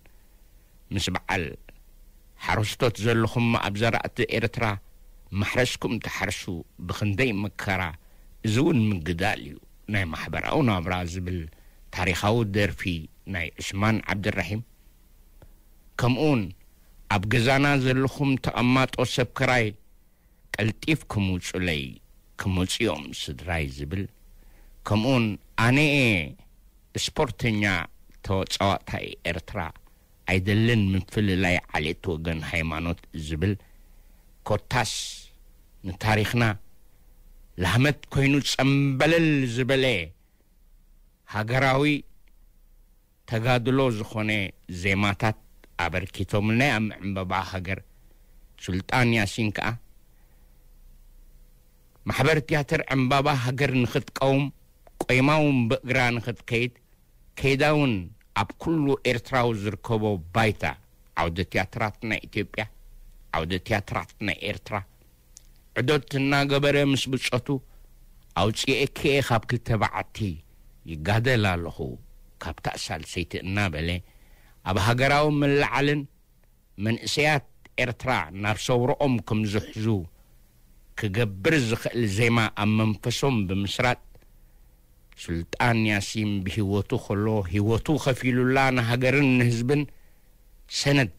ምስ በዓል ሓረስቶት ዘለኹም ኣብ ዘራእቲ ኤርትራ ማሕረስኩም ትሓርሱ፣ ብኽንደይ መከራ፣ እዚ እውን ምግዳል እዩ ናይ ማሕበራዊ ናብራ ዝብል ታሪኻዊ ደርፊ ናይ ዑስማን ዓብድራሒም፣ ከምኡውን ኣብ ገዛና ዘለኹም ተቐማጦ ሰብ ክራይ ቀልጢፍኩም ውጹለይ፣ ክመጹ እዮም ስድራይ ዝብል፣ ከምኡውን ኣነ እየ ስፖርተኛ ተጻዋታይ ኤርትራ፣ ኣይደልን ምፍልላይ ዓሌት ወገን ሃይማኖት ዝብል፣ ኮታስ ንታሪኽና ላህመት ኮይኑ ጸምበለል ዝበለ ሃገራዊ ተጋድሎ ዝኾነ ዜማታት ኣበርኪቶምልና እዮም። ዕምበባ ሃገር ሱልጣን ያሲን ከኣ ማሕበር ትያትር ዕምባባ ሃገር ንኽትቀውም፣ ቆይማ እውን ብእግራ ንኽትከይድ፣ ከይዳ እውን ኣብ ኩሉ ኤርትራዊ ዝርከቦ ባይታ፣ ዓውደ ትያትራት ናይ ኢትዮጵያ፣ ዓውደ ትያትራት ናይ ኤርትራ፣ ዕዶት እናገበረ ምስ ብጾቱ፣ ኣውጽኤኪ እየ ካብ ክልተ በዓቲ፣ ይጋደል ኣለኹ ካብታ ሳልሰይቲ እናበለ፣ ኣብ ሃገራዊ ምልዓልን መንእሰያት ኤርትራ ናብ ሰውረኦም ከም ዝሕዙ ክገብር ዝኽእል ዜማ ኣብ መንፈሶም ብምስራጽ፣ ሱልጣን ያሲን ብህይወቱ ከሎ ህይወቱ ከፊሉላ ንሃገርን ንህዝብን ሰነድ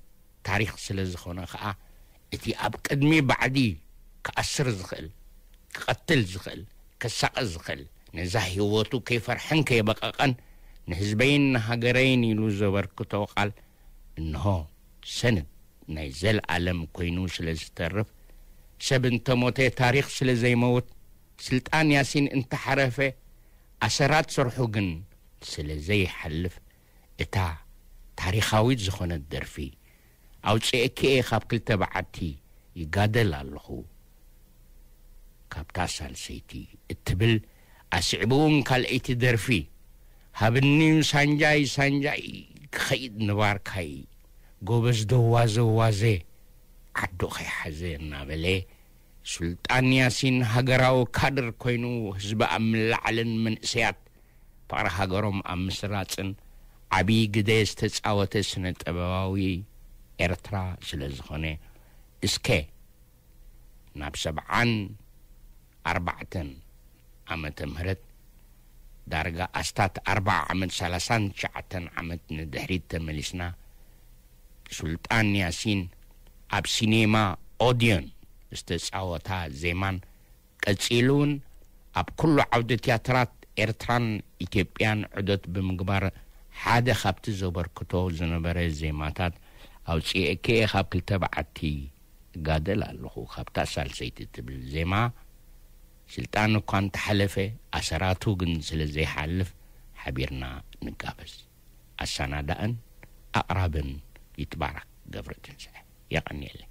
ታሪኽ ስለ ዝኾነ ኸኣ፣ እቲ ኣብ ቅድሚ ባዕዲ ክኣስር ዝኽእል፣ ክቐትል ዝኽእል፣ ከሳቒ ዝኽእል፣ ነዛ ህይወቱ ከይፈርሐን ከይበቐቐን ንህዝበይን ንሃገረይን ኢሉ ዘበርክቶ ቃል እንሆ ሰነድ ናይ ዘለኣለም ኮይኑ ስለ ዝተርፍ፣ ሰብ እንተሞተ ታሪኽ ስለ ዘይመውት፣ ስልጣን ያሲን እንተሓረፈ ኣሰራት ስርሑ ግን ስለ ዘይሓልፍ፣ እታ ታሪኻዊት ዝኾነት ደርፊ ኣውጽኤኪ እየ ካብ ክልተ በዓቲ፣ ይጋደል ኣለኹ ካብታ ሳልሰይቲ እትብል፣ ኣስዕቡ እውን ካልኣይቲ ደርፊ፣ ሃብኒ ሳንጃይ ሳንጃይ ክኸይድ ንባርካይ፣ ጎበዝ ደዋዘ ዋዘ ዓዱ ከይሓዘ እናበለ፣ ሱልጣን ያሲን ሃገራዊ ካድር ኮይኑ ህዝቢ ኣብ ምልዓልን መንእሰያት ፍቕሪ ሃገሮም ኣብ ምስራጽን ዓብዪ ግደ ዝተጻወተ ስነ ጥበባዊ ኤርትራ ስለ ዝኾነ፣ እስከ ናብ ሰብዓን ኣርባዕተን ዓመተ ምህረት፣ ዳርጋ ኣስታት ኣርብዓ ዓመት፣ ሰላሳን ትሽዓተን ዓመት ንድሕሪት ተመሊስና፣ ሱልጣን ያሲን ኣብ ሲኔማ ኦድዮን ዝተጻወታ ዜማን፣ ቀጺሉ እውን ኣብ ኩሉ ዓውደ ትያትራት ኤርትራን ኢትዮጵያን ዑደት ብምግባር፣ ሓደ ካብቲ ዘበርክቶ ዝነበረ ዜማታት፣ ኣውጽኤኪ እየ ካብ ክልተ በዓቲ፣ እጋደል ኣለኹ ካብታ ሳልሰይቲ እትብል ዜማ፣ ስልጣን እኳ እንተሓለፈ፣ ኣሰራቱ ግን ስለ ዘይሓልፍ፣ ሓቢርና ንጋበዝ። ኣሰናዳእን ኣቕራብን ይትባረክ ገብረትንሳኤ። የቐንየለይ።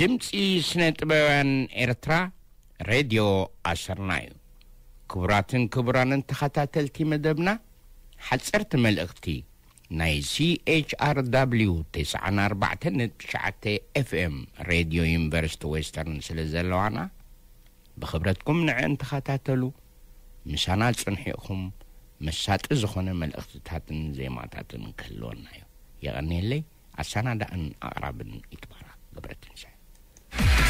ድምፂ ስነ ጥበባውያን ኤርትራ፣ ሬድዮ ኣሰርና እዩ። ክቡራትን ክቡራንን ተኸታተልቲ መደብና፣ ሓፀርቲ መልእኽቲ ናይ C H R W ተስዓን ኣርባዕተን ነጥቢ ትሽዓተ F M ሬድዮ ዩኒቨርሲቲ ዌስተርን ስለ ዘለዋና፣ ብኽብረትኩም ንዕን ተኸታተሉ። ምሳና ጽንሑ ኢኹም። መሳጢ ዝኾነ መልእኽትታትን ዜማታትን ክህልወና እዩ። የቐንየለይ። ኣሰናዳእን ኣቕራብን ይትባረክ ገብረትንሳኤ።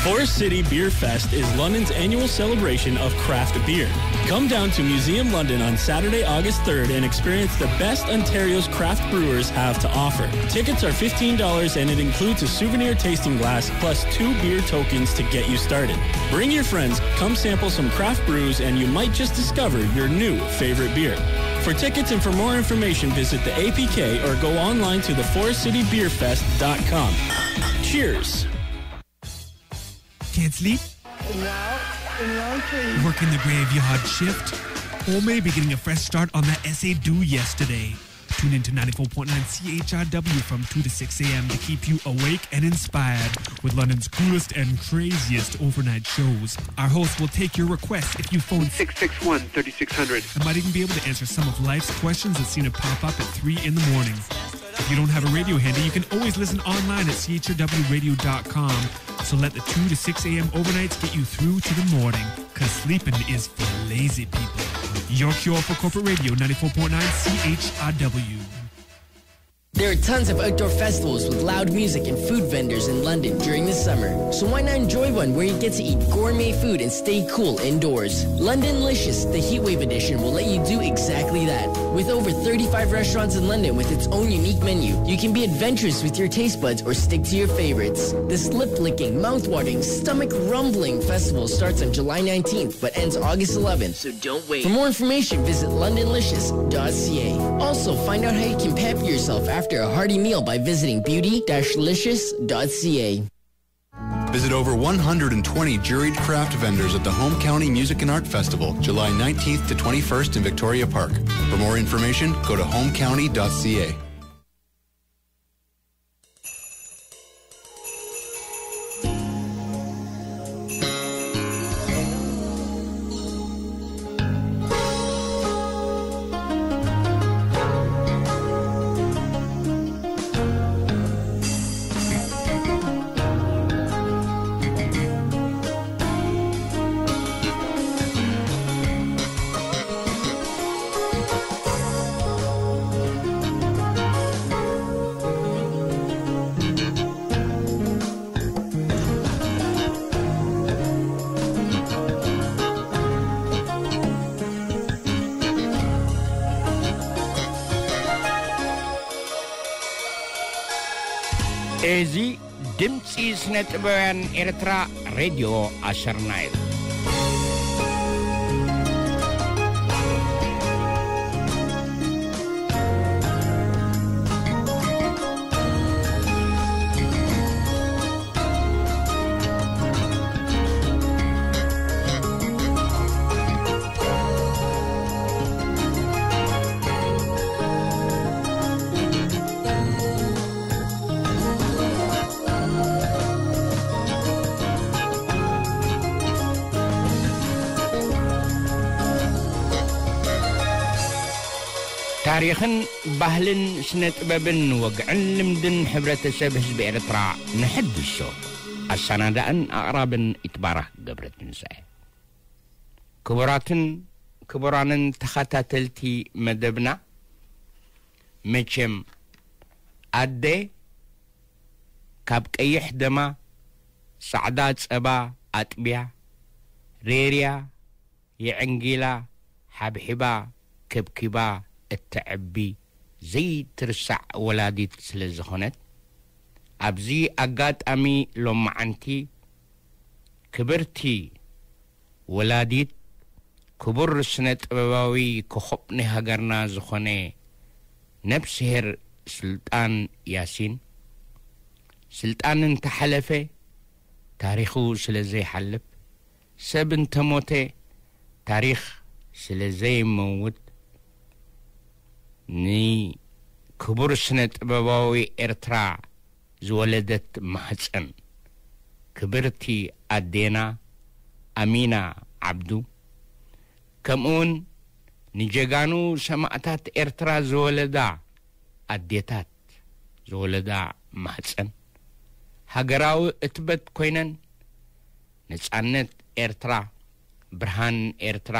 Forest City Beer Fest is London's annual celebration of craft beer. Come down to Museum London on Saturday, August third, and experience the best Ontario's craft brewers have to offer. Tickets are fifteen dollars and it includes a souvenir tasting glass plus two beer tokens to get you started. Bring your friends, come sample some craft brews, and you might just discover your new favorite beer. For tickets and for more information, visit the A P K or go online to the forest city beer fest dot com. Cheers! Can't sleep? Working the graveyard shift? Or maybe getting a fresh start on that essay due yesterday? Tune in to ninety-four point nine C H R W from two to six a m to keep you awake and inspired with London's coolest and craziest overnight shows. Our hosts will take your requests if you phone six six one, thirty-six hundred. I might even be able to answer some of life's questions that seem to pop up at three in the morning. If you don't have a radio handy, you can always listen online at C H R W radio dot com. So let the two to six a m overnights get you through to the morning, because sleeping is for lazy people. Your cure for corporate radio, ninety-four point nine C H R W. There are tons of outdoor festivals with loud music and food vendors in London during the summer. So why not enjoy one where you get to eat gourmet food and stay cool indoors? Londonlicious, the Heatwave Edition, will let you do exactly that. With over thirty-five restaurants in London with its own unique menu, you can be adventurous with your taste buds or stick to your favorites. This lip-licking, mouth-watering, stomach-rumbling festival starts on July nineteenth but ends August eleventh. So don't wait. For more information, visit londonlicious dot c a. Also, find out how you can pamper yourself after a hearty meal by visiting beauty dash licious dot c a. Visit over one hundred twenty juried craft vendors at the Home County Music and Art Festival, July nineteenth to twenty-first in Victoria Park. For more information, go to home county dot c a. እዚ ድምፂ ስነ ጥበባውያን ኤርትራ፣ ሬድዮ ኣሰርና እዩ። ታሪኽን ባህልን ስነ ጥበብን ወግዕን ልምድን ሕብረተሰብ ህዝቢ ኤርትራ ንሐድሶ። ኣሰናዳእን ኣቕራብን ይትባረኽ ገብረትንሳኤ። ክቡራትን ክቡራንን ተኸታተልቲ መደብና፣ መቸም ኣደ ካብ ቀይሕ ደማ ጻዕዳ ጸባ ኣጥብያ፣ ሬርያ፣ የዕንጊላ፣ ሓብሒባ፣ ከብኪባ እተዕቢ ዘይትርሳዕ ወላዲት ስለ ዝኾነት፣ ኣብዚ ኣጋጣሚ ሎማዓንቲ ክብርቲ ወላዲት ክቡር ስነ ጥበባዊ ኮኾብ ናይ ሃገርና ዝኾነ ነብስሄር ስልጣን ያሲን፣ ስልጣን እንተሓለፈ ታሪኹ ስለ ዘይሓልፍ፣ ሰብ እንተሞተ ታሪኽ ስለ ዘይመውት፣ ንክቡር ስነ ጥበባዊ ኤርትራ ዝወለደት ማህጸን ክብርቲ ኣዴና ኣሚና ዓብዱ፣ ከምኡውን ንጀጋኑ ሰማእታት ኤርትራ ዝወለዳ ኣዴታት፣ ዝወለዳ ማህጸን፣ ሃገራዊ እትበት ኮይነን፣ ነጻነት ኤርትራ፣ ብርሃን ኤርትራ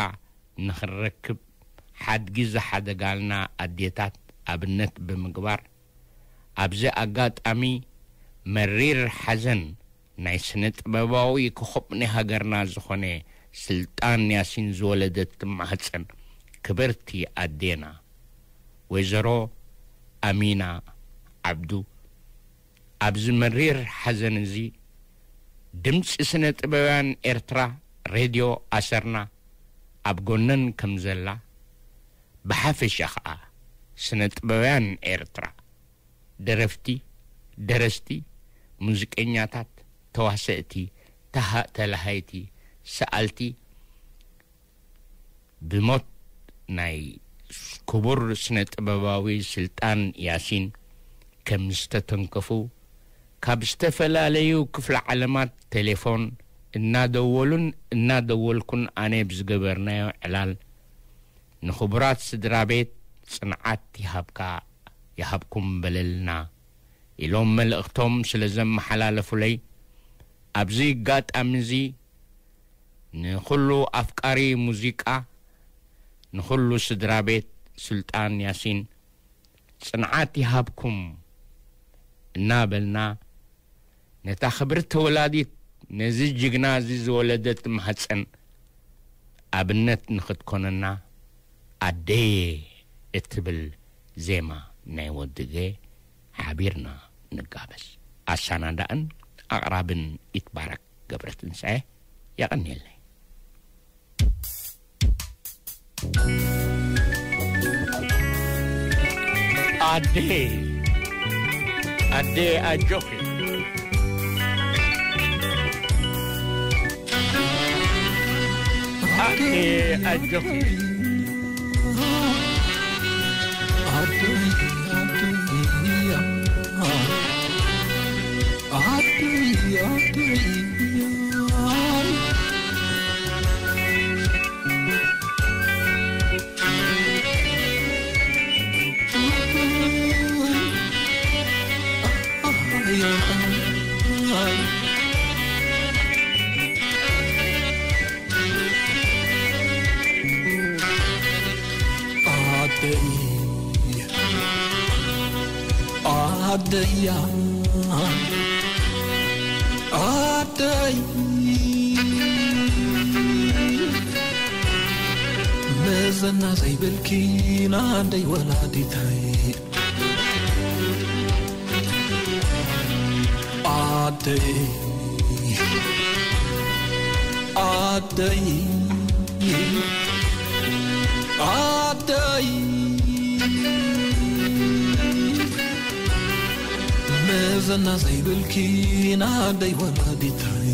ንኽንረክብ ሓድጊ ዝሓደጋልና ኣዴታት ኣብነት ብምግባር፣ ኣብዚ ኣጋጣሚ መሪር ሓዘን ናይ ስነ ጥበባዊ ኮኾብ ናይ ሃገርና ዝኾነ ስልጣን ያሲን ዝወለደት ማህጸን ክብርቲ ኣዴና ወይዘሮ ኣሚና ዓብዱ፣ ኣብዚ መሪር ሓዘን እዚ ድምጺ ስነ ጥበባውያን ኤርትራ ሬድዮ ኣሰርና ኣብ ጎነን ከም ዘላ፣ ብሓፈሻ ኸኣ ስነ ጥበባውያን ኤርትራ፣ ደረፍቲ፣ ደረስቲ፣ ሙዚቀኛታት፣ ተዋሰእቲ፣ ተሃ-፣ ተላሃይቲ፣ ሰኣልቲ፣ ብሞት ናይ ክቡር ስነ ጥበባዊ ስልጣን ያሲን ከም ዝተተንከፉ፣ ካብ ዝተፈላለዩ ክፍለ ዓለማት ቴሌፎን እናደወሉን እናደወልኩን ኣነ ብዝገበርናዮ ዕላል፣ ንኽቡራት ስድራ ቤት ጽንዓት ይሃብካ፣ ይሃብኩም በለልና ኢሎም መልእኽቶም ስለ ዘመሓላለፉለይ፣ ኣብዚ ኣጋጣሚ እዚ ንኹሉ ኣፍቃሪ ሙዚቃ፣ ንኹሉ ስድራ ቤት ሱልጣን ያሲን ጽንዓት ይሃብኩም እናበልና፣ ነታ ክብርቲ ወላዲት፣ ነዚ ጅግና እዚ ዝወለደት ማህጸን ኣብነት ንኽትኮነና፣ ኣደየ እትብል ዜማ ናይ ወድገ ሓቢርና ንጋበዝ። ኣሰናዳእን ኣቕራብን ይትባረክ ገብረትንሳኤ። የቐንየለይ። ኣዴ፣ ኣዴ ኣጆኺ። ኣዴ ኣጆኺ። ዓደይ፣ ዓደያ፣ ዓደይ፣ መዘና ዘይብልኪ ናደይ ወላዲተይ። ዓደይ፣ ዓደይ፣ ዓደይ፣ መዘና ዘይብልኪ ናደይ ወላዲተይ።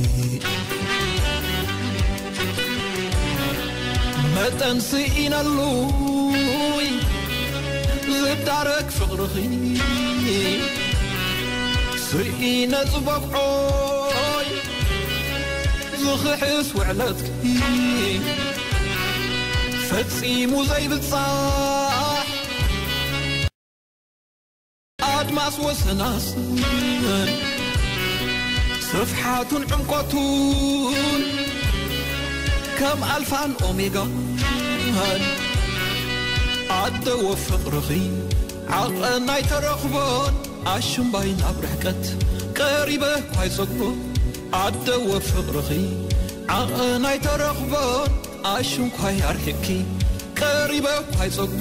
መጠን ስኢነሉይ ዝዳረግ ፍቕርኺ፣ ስኢነ ዝበቕዖይ ዝኽሕስ ውዕለትኪ፣ ፈጺሙ ዘይብጻሕ ኣድማስ ወሰናስን፣ ስፍሓቱን ዕምቆቱን ከም ኣልፋን ኦሜጋን። ኣደወ ፍቕርኺ ዓቐን ኣይተረኽቦን፣ ኣሽምባይ ናብ ርሕቀት ቀሪበ እኳ ኣይጸግቦን። ኣደወ ፍቕርኺ ዓቐን ኣይተረኽቦን፣ ኣሽንኳይ ኣርሒቕኪ ቀሪበ እኳ ኣይጸግቦ።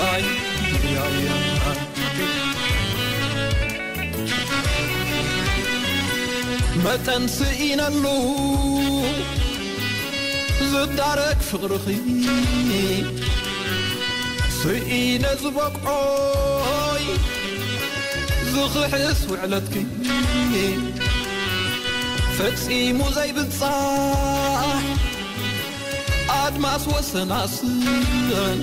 ኣይ፣ ኣይ፣ ኣይ። መጠን ስኢነሉ ዝዳረግ ፍቕርኺ፣ ስኢነ ዝበቕዖይ ዝኽሕስ ውዕለትኪ፣ ፈጺሙ ዘይብጻሕ ኣድማስ ወሰናስን፣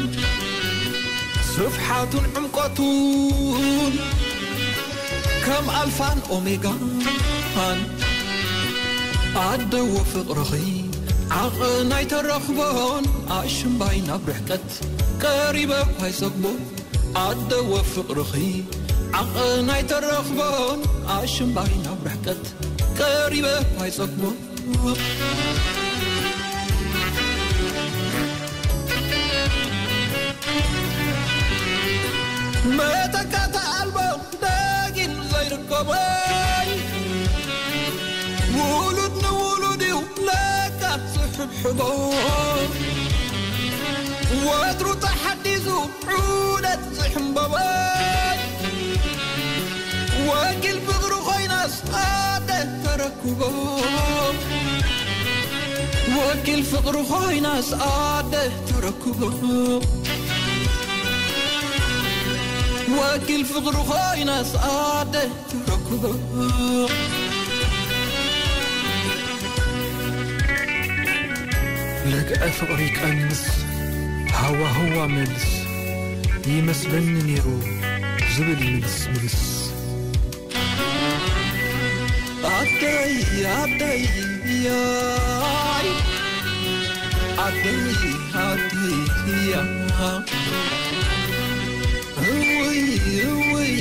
ስፍሓቱን ዕምቆቱን ከም ኣልፋን ኦሜጋን ኣደዎ ፍቕርኺ ዓቕን ኣይተረኽቦን ኣሽምባይ ናብ ርሕቀት ቀሪበ ኣይጸግቦ ኣደዎ ፍቕርኺ ዓቕን ኣይተረኽቦን ኣሽምባይ ናብ ርሕቀት ቀሪበ ኣይጸግቦ መተካእታ ኣልቦ ደጊም ዘይርከቦይ ውሉድ ንውሉድ እዩ ለካ ዝሕብሕቦ ወትሩ ተሓዲሱ ዑደት ዝሕምበቦይ ወኪል ፍቕሪ ኮይናስ ኣደ ተረክቦ ወኪል ፍቕሪ ኮይናስ ኣደ ተረክቦ ወኪል ፍቕሪ ኮይናስ ኣደ ተረክቦ ልግዐ ፍቕሪ ቀንስ ሃዋህዋ መልስ ይመስለኒ ነይሩ ዝብል ይምልስ ምልስ ኣደይ ኣደይ ያይ ኣደይ ኣደይ ያ እውይ እውይ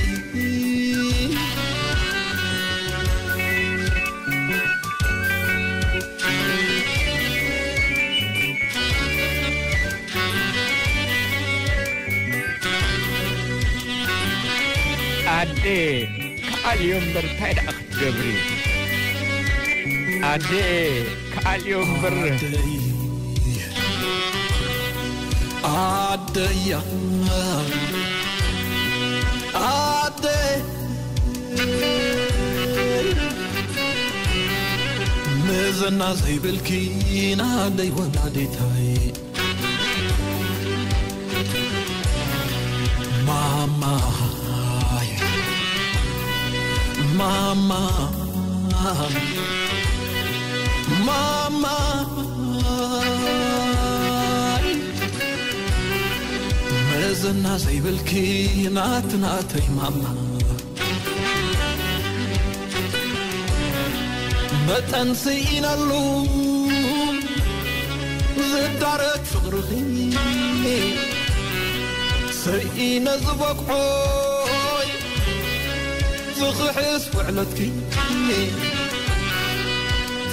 ኣደ ክኣልዮ እምበር እንታይ ደኣ ክትገብሪ ኣደ ክኣልዮ እምበር ኣደይ ኣደያ ኣደ መዘና ዘይብልኪ ናደይ ወላዲታይ ማማ ማማ ማማ መዘና ዘይብልኪ ናት ናተይ ማማ መጠን ስኢነሉ ዝዳረግ ፍቕርኺ ስኢነ ዝበቅዖይ ዝኽሕስ ውዕለትኪ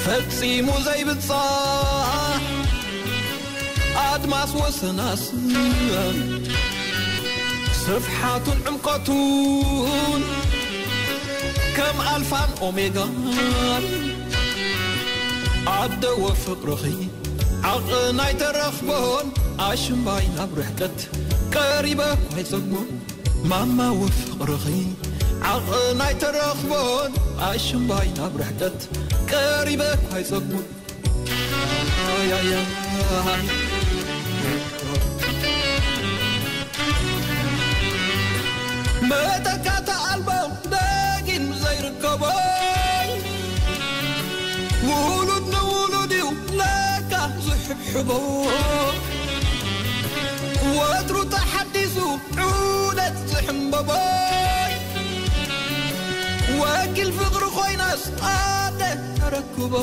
ፈጺሙ ዘይብጻሕ ኣድማስ ወሰናስ ስፍሓቱን ዕምቀቱን ከም ኣልፋን ኦሜጋን ኣደወ ፍቕርኺ ዓቕን ኣይተረኽቦን ኣሽምባይ ናብ ርሕቀት ቀሪበ ኣይጸግቦን ማማ ወፍቕርኺ ዓቕን ኣይተረኽቦን ኣሽምባይ ናብ ርሕቀት ቀሪበ ኣይጸግቦን መተካእታ ኣልቦ ደጊም ዘይርከቦ ውሉድ ንውሉድ እዩ ለካ ዝሕብሕቦ ወትሩ ተሓዲሱ ዑደት ዝሕምበቦ ወኪል ፍቕሪ ኮይናስ ኣደ ተረክቦ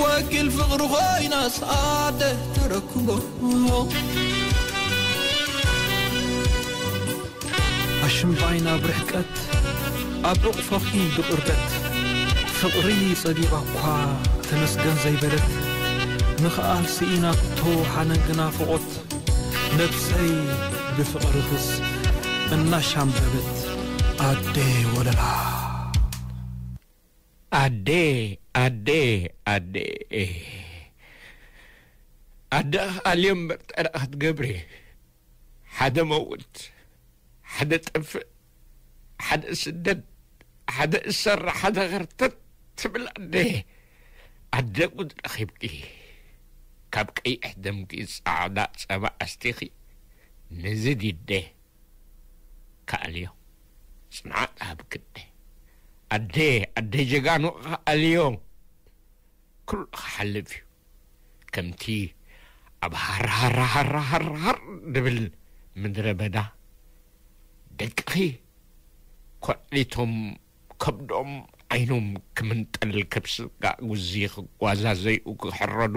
ወኪል ፍቕሪ ኮይናስ ኣደ ተረክቦ ኣሽምባይና ብርሕቀት ኣብ ዕቕፎኺ ብቕርበት ፍቕሪ ጸጊባ እኳ ተመስገን ዘይበለት ምኽኣል ስኢናቶ ሓነን ግና ፍቖት ነብሰይ ብፍቕርኽስ እናሻምበበት ኣደ ወለላ ኣደ ኣደ ኣደ ኣደ ኣልዮ እምበር ጠረቕ ክትገብሪ ሓደ መውት ሓደ ጠፍእ ሓደ ስደት ሓደ እሰር ሓደ ኸርተት ትብል ኣደ ኣደ ጉድ ረኺብኪ ካብ ቀይሕ ደምኪ ጻዕዳ ጸባ ኣስቲኺ ነዚ ዲደ ከኣልዮ ጽንዓት ሃብክደ ኣደ ኣደ ጀጋኑ ከኣልዮ ኩሉ ክሓልፍ እዩ ከምቲ ኣብ ሃርሃርሃርሃርሃር ድብል ምድረ በዳ ደቅኺ ኮዕሊቶም ከብዶም ዓይኖም ክምንጠል፣ ከብስጋ ጉዚ ክጓዛዘዩ ክሕረዱ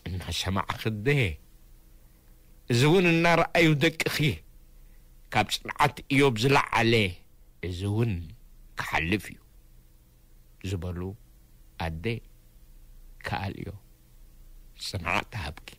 እናሰማዕኺ፣ ኣደ፣ እዚ እውን እናረኣዩ ደቅኺ፣ ካብ ጽንዓት ኢዮብ ዝለዓለ እዚ እውን ክሓልፍ እዩ ዝበሉ ኣደ፣ ክኣልዮ ጽንዓት ሃብኪ።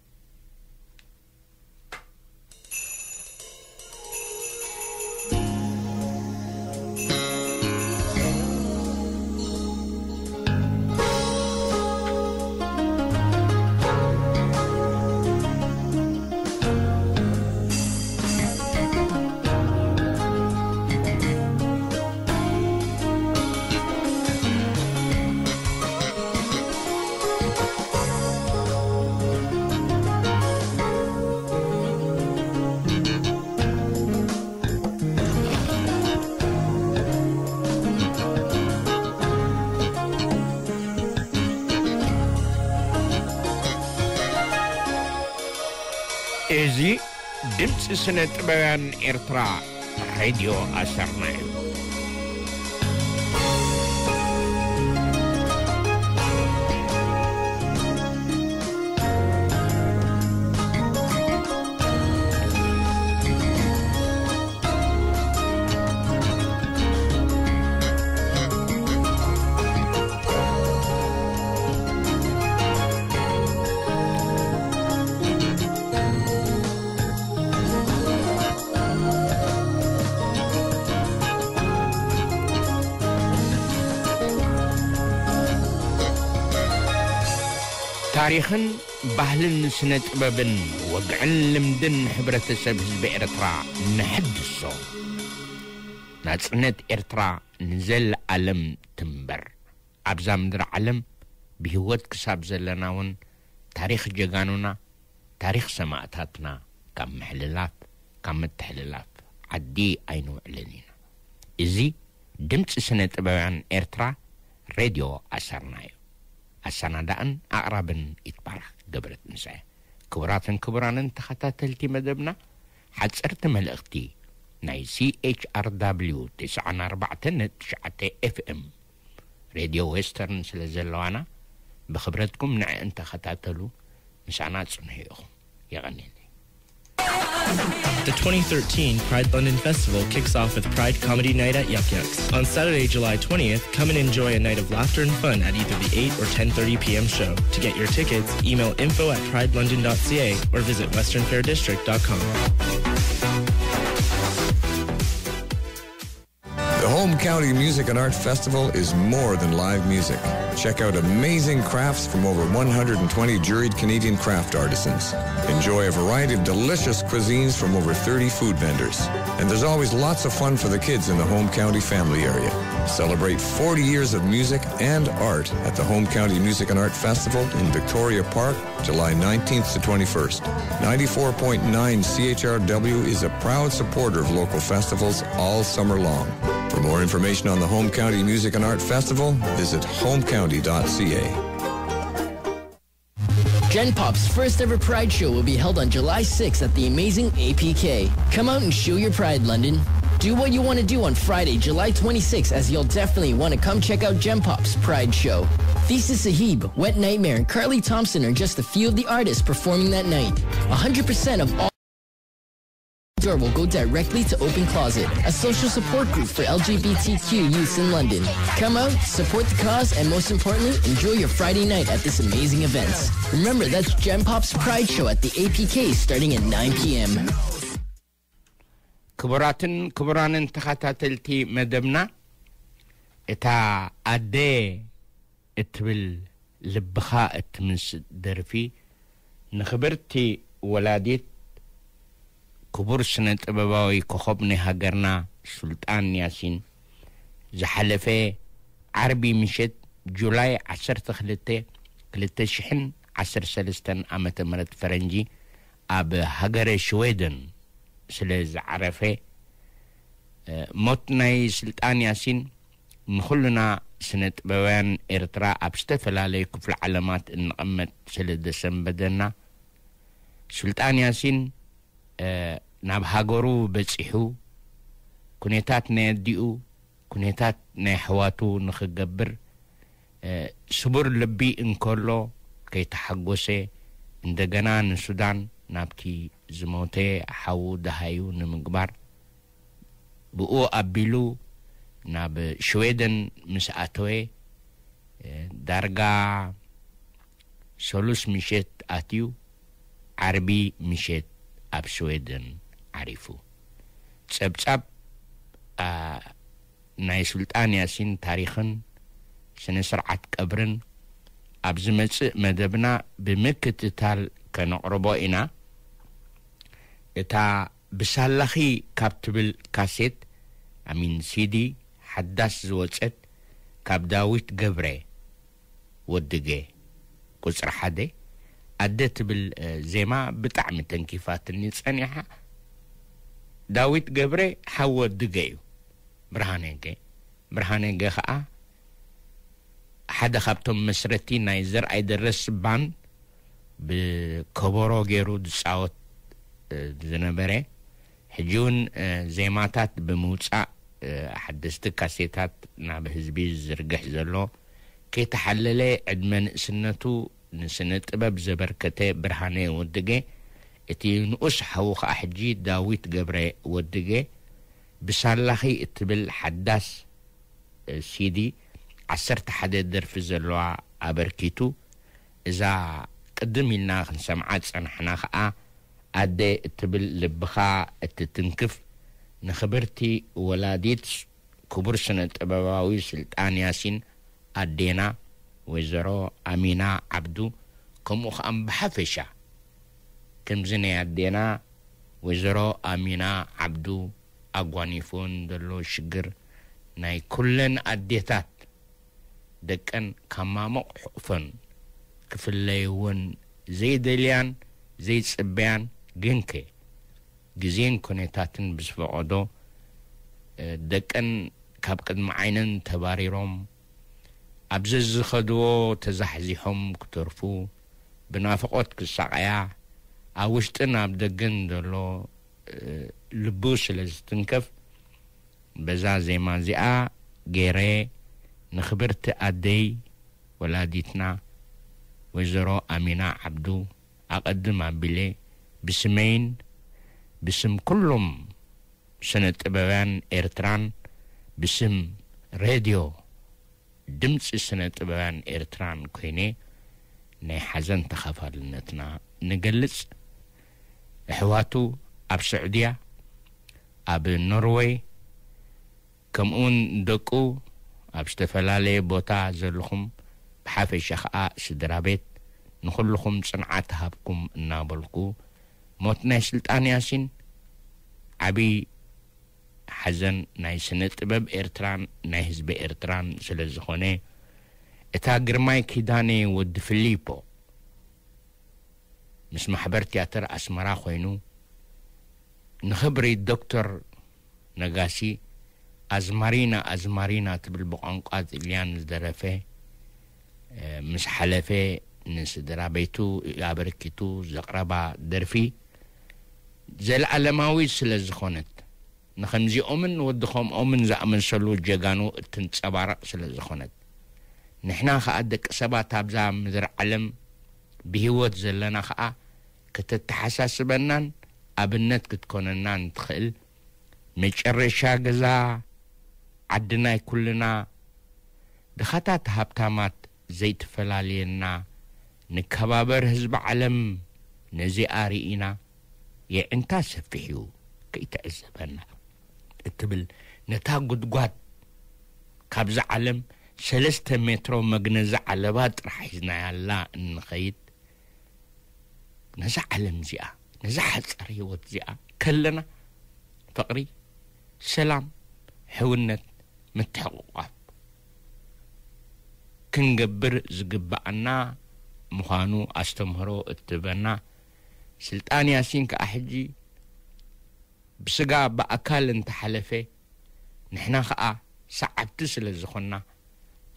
እዚ ድምፂ ስነ ጥበብያን ኤርትራ፣ ሬድዮ ኣሰርና እዩ። ታሪኽን ባህልን ስነ ጥበብን፣ ወግዕን ልምድን ሕብረተሰብ ህዝቢ ኤርትራ ንሕድሶ። ናጽነት ኤርትራ ንዘለኣለም ትንበር። ኣብዛ ምድሪ ዓለም ብህይወት ክሳብ ዘለና እውን፣ ታሪኽ ጀጋኑና፣ ታሪኽ ሰማእታትና ካብ ምሕልላፍ፣ ካብ ምትሕልላፍ ዓዲ ኣይንውዕልን ኢና። እዚ ድምፂ ስነ ጥበብያን ኤርትራ፣ ሬድዮ ኣሰርና እዩ። ኣሰናዳእን ኣቕራብን ይትባረኽ ገብረትንሳኤ። ክቡራትን ክቡራንን ተኸታተልቲ መደብና፣ ሓፀርቲ መልእኽቲ ናይ CHRW ትስዓን ኣርባዕተን ትሽዓተ FM ሬድዮ ዌስተርን ስለ ዘለዋና፣ ብኽብረትኩም ንዐ እንተኸታተሉ፣ ምሳና ጽንሑ ኢኹም። የቐንየለይ። The twenty thirteen Pride London Festival kicks off with Pride Comedy Night at Yuk Yuk's. On Saturday, July twentieth, come and enjoy a night of laughter and fun at either the eight or ten thirty p.m. show. To get your tickets, email info at pridelondon.ca or visit westernfairdistrict.com. The Home County Music and Art Festival is more than live music. Check out amazing crafts from over one hundred twenty juried Canadian craft artisans. Enjoy a variety of delicious cuisines from over thirty food vendors. And there's always lots of fun for the kids in the Home County family area. Celebrate forty years of music and art at the Home County Music and Art Festival in Victoria Park, July nineteenth to twenty-first. Ninety-four point nine C H R W is a proud supporter of local festivals all summer long. For more information on the Home County Music and Art Festival, visit homecounty.ca. Gen Pop's first ever Pride Show will be held on July sixth at the amazing A P K. Come out and show your pride, London. Do what you want to do on Friday, July twenty-sixth, as you'll definitely want to come check out Gen Pop's Pride Show. Thesis Sahib, Wet Nightmare, and Carly Thompson are just a few of the artists performing that night. one hundred percent of all door will go directly to Open Closet, a social support group for L G B T Q youths in London. Come out, support the cause, and most importantly, enjoy your Friday night at this amazing event. Remember, that's Gen Pop's Pride Show at the A P K starting at nine p.m. ክቡራትን ክቡራንን ተኸታተልቲ መደብና፣ እታ ኣደ እትብል ልብኻ እትምስጥ ደርፊ፣ ንኽብርቲ ወላዲት ክቡር ስነ ጥበባዊ ኮኸብ ናይ ሃገርና ሱልጣን ያሲን፣ ዝሓለፈ ዓርቢ ምሸት ጁላይ ዓሰርተ ክልተ፣ ክልተ ሽሕን ዓሰርተ ሰለስተን ዓመተ ምህረት ፈረንጂ፣ ኣብ ሃገረ ሽዌደን ስለ ዝዓረፈ፣ እ፣ ሞት ናይ ስልጣን ያሲን ንኹልና ስነ ጥበባውያን ኤርትራ ኣብ ዝተፈላለዩ ክፍለ ዓለማት እንቕመጥ ስለ ዘሰንበደና፣ ሱልጣን ያሲን፣ እ፣ ናብ ሃገሩ በጺሑ፣ ኩነታት ናይ ኣዲኡ፣ ኩነታት ናይ ኣሕዋቱ ንኽገብር፣ እ፣ ስቡር ልቢ እንከሎ ከይተሓጎሰ፣ እንደገና ንሱዳን ናብቲ ዝሞተ ሓዉ ደሃዩ ንምግባር ብኡ ኣቢሉ ናብ ሽዌደን ምስ ኣተወ፣ እ፣ ዳርጋ ሰሉስ ምሸት ኣትዩ፣ ዓርቢ ምሸት ኣብ ሽዌደን ዓሪፉ። ጸብጻብ፣ ኣ፣ ናይ ሱልጣን ያሲን ታሪኽን ስነ ስርዓት ቀብርን ኣብ ዝመጽእ መደብና ብምክትታል ከነቕርቦ ኢና። እታ ብሳላኺ ካብ ትብል ካሴት፣ ኣሚን ሲዲ፣ ሓዳስ ዝወጸት፣ ካብ ዳዊት ገብረ ወድገ፣ ቁጽሪ ሓደ፣ ኣደ ትብል፣ እ፣ ዜማ ብጣዕሚ ተንኪፋትኒ ጸኒሓ። ዳዊት ገብረ ሓው ወድገ እዩ። ብርሃነ ገ-፣ ብርሃነ ገ ኸኣ ሓደ ካብቶም መስረቲ ናይ ዘርኣይ ደረስ ባንድ ብከበሮ ገይሩ ዝጻወት፣ እ፣ ዝነበረ፣ ሕጂ እውን፣ እ፣ ዜማታት ብምውጻእ፣ እ፣ ሓደስቲ ካሴታት ናብ ህዝቢ ዝዝርግሕ ዘሎ፣ ከይተሓለለ ዕድመ ንእስነቱ ንስነ ጥበብ ዘበርከተ ብርሃነ ወድገ፣ እቲ ንኡስ ሓዉ ኸኣ ሕጂ ዳዊት ገብረ ወድገ፣ ብሳላኺ እትብል ሓዳስ ሲዲ ዓሰርተ ሓደ ደርፊ ዘለዋ ኣበርኪቱ። እዛ ቅድም ኢልና ክንሰምዓ ዝጸናሕና ኸኣ ኣደ እትብል ልብኻ እትትንክፍ ንኽብርቲ ወላዲት ክቡር ስነ ጥበባዊ ስልጣን ያሲን ኣዴና ወይዘሮ ኣሚና ዓብዱ፣ ከምኡ ኸኣ ብሓፈሻ ከምዚ ናይ ኣዴና ወይዘሮ ኣሚና ዓብዱ ኣጓኒፎን ዘሎ ሽግር ናይ ኩለን ኣዴታት ደቀን ካብ ማሞቕ ሕቑፈን ክፍለይወን ዘይደልያን ዘይጽበያን ግንከ ግዜን ኩነታትን ብዝፈቐዶ፣ እ፣ ደቀን ካብ ቅድሚ ዓይነን ተባሪሮም ኣብ ዘዝኸድዎ ተዛሕዚሖም ክተርፉ ብናፍቖት ክሳቐያ ኣብ ውሽጥን ኣብ ደገን ዘሎ፣ እ፣ ልቡ ስለ ዝትንከፍ በዛ ዜማ እዚኣ ገይረ ንኽብርቲ ኣደይ ወላዲትና ወይዘሮ ኣሚና ዓብዱ ኣቐድም ኣቢለ ብስመይን ብስም ኩሎም ስነ ጥበባውያን ኤርትራን ብስም ሬድዮ ድምጺ ስነ ጥበባውያን ኤርትራን ኮይነ ናይ ሓዘን ተኻፋልነትና ንገልጽ። ኣሕዋቱ ኣብ ስዑድያ፣ ኣብ ኖርወይ፣ ከምኡውን ደቁ ኣብ ዝተፈላለየ ቦታ ዘለኹም ብሓፈሻ ኸኣ ስድራ ቤት ንኹልኹም ጽንዓት ሃብኩም እናበልኩ፣ ሞት ናይ ስልጣን ያሲን ዓቢ ሓዘን ናይ ስነ ጥበብ ኤርትራን ናይ ህዝቢ ኤርትራን ስለ ዝኾነ፣ እታ ግርማይ ኪዳነ ወዲ ፊሊፖ ምስ ማሕበር ትያትር ኣስመራ ኮይኑ ንኽብሪ ዶክተር ነጋሲ ኣዝማሪና ኣዝማሪና ትብል ብቋንቋ ጥልያን ዝደረፈ፣ እ፣ ምስ ሓለፈ ንስድራ ቤቱ ኣበርኪቱ ዘቕረባ ደርፊ ዘለኣለማዊት ስለ ዝኾነት፣ ንኸምዚኦምን ወዲ ኸምኦምን ዝኣመሰሉ ጀጋኑ እትንጸባረቕ ስለ ዝኾነት፣ ንሕና ኸኣ ደቂ ሰባት ኣብዛ ምድሪ ዓለም ብህይወት ዘለና ኸኣ ከተተሓሳስበናን ኣብነት ክትኮነናን ትኽእል፣ መጨረሻ ገዛ ዓዲ ናይ ኩልና፣ ድኻታት ሃብታማት ዘይትፈላልየና፣ ንከባበር ህዝቢ ዓለም ነዚኣ ርኢና፣ የዕንታ ሰፊሕ እዩ ከይትዕዘበና እትብል ነታ ጉድጓድ ካብዛ ዓለም ሰለስተ ሜትሮ መግነዚ ዓለባ ጥራሕ ሒዝናያላ እንኸይድ፣ ነዛ ዓለም እዚኣ፣ ነዛ ሓጻር ህይወት እዚኣ ከለና፣ ፍቕሪ፣ ሰላም፣ ሕውነት፣ ምትሕቑቋፍ ክንገብር ዝግባኣና ምዃኑ ኣስተምህሮ እትህበና ስልጣን ያሲን ከኣ ሕጂ ብስጋ ብኣካል እንተሓለፈ፣ ንሕና ኸኣ ሰዓብቲ ስለ ዝኾንና፣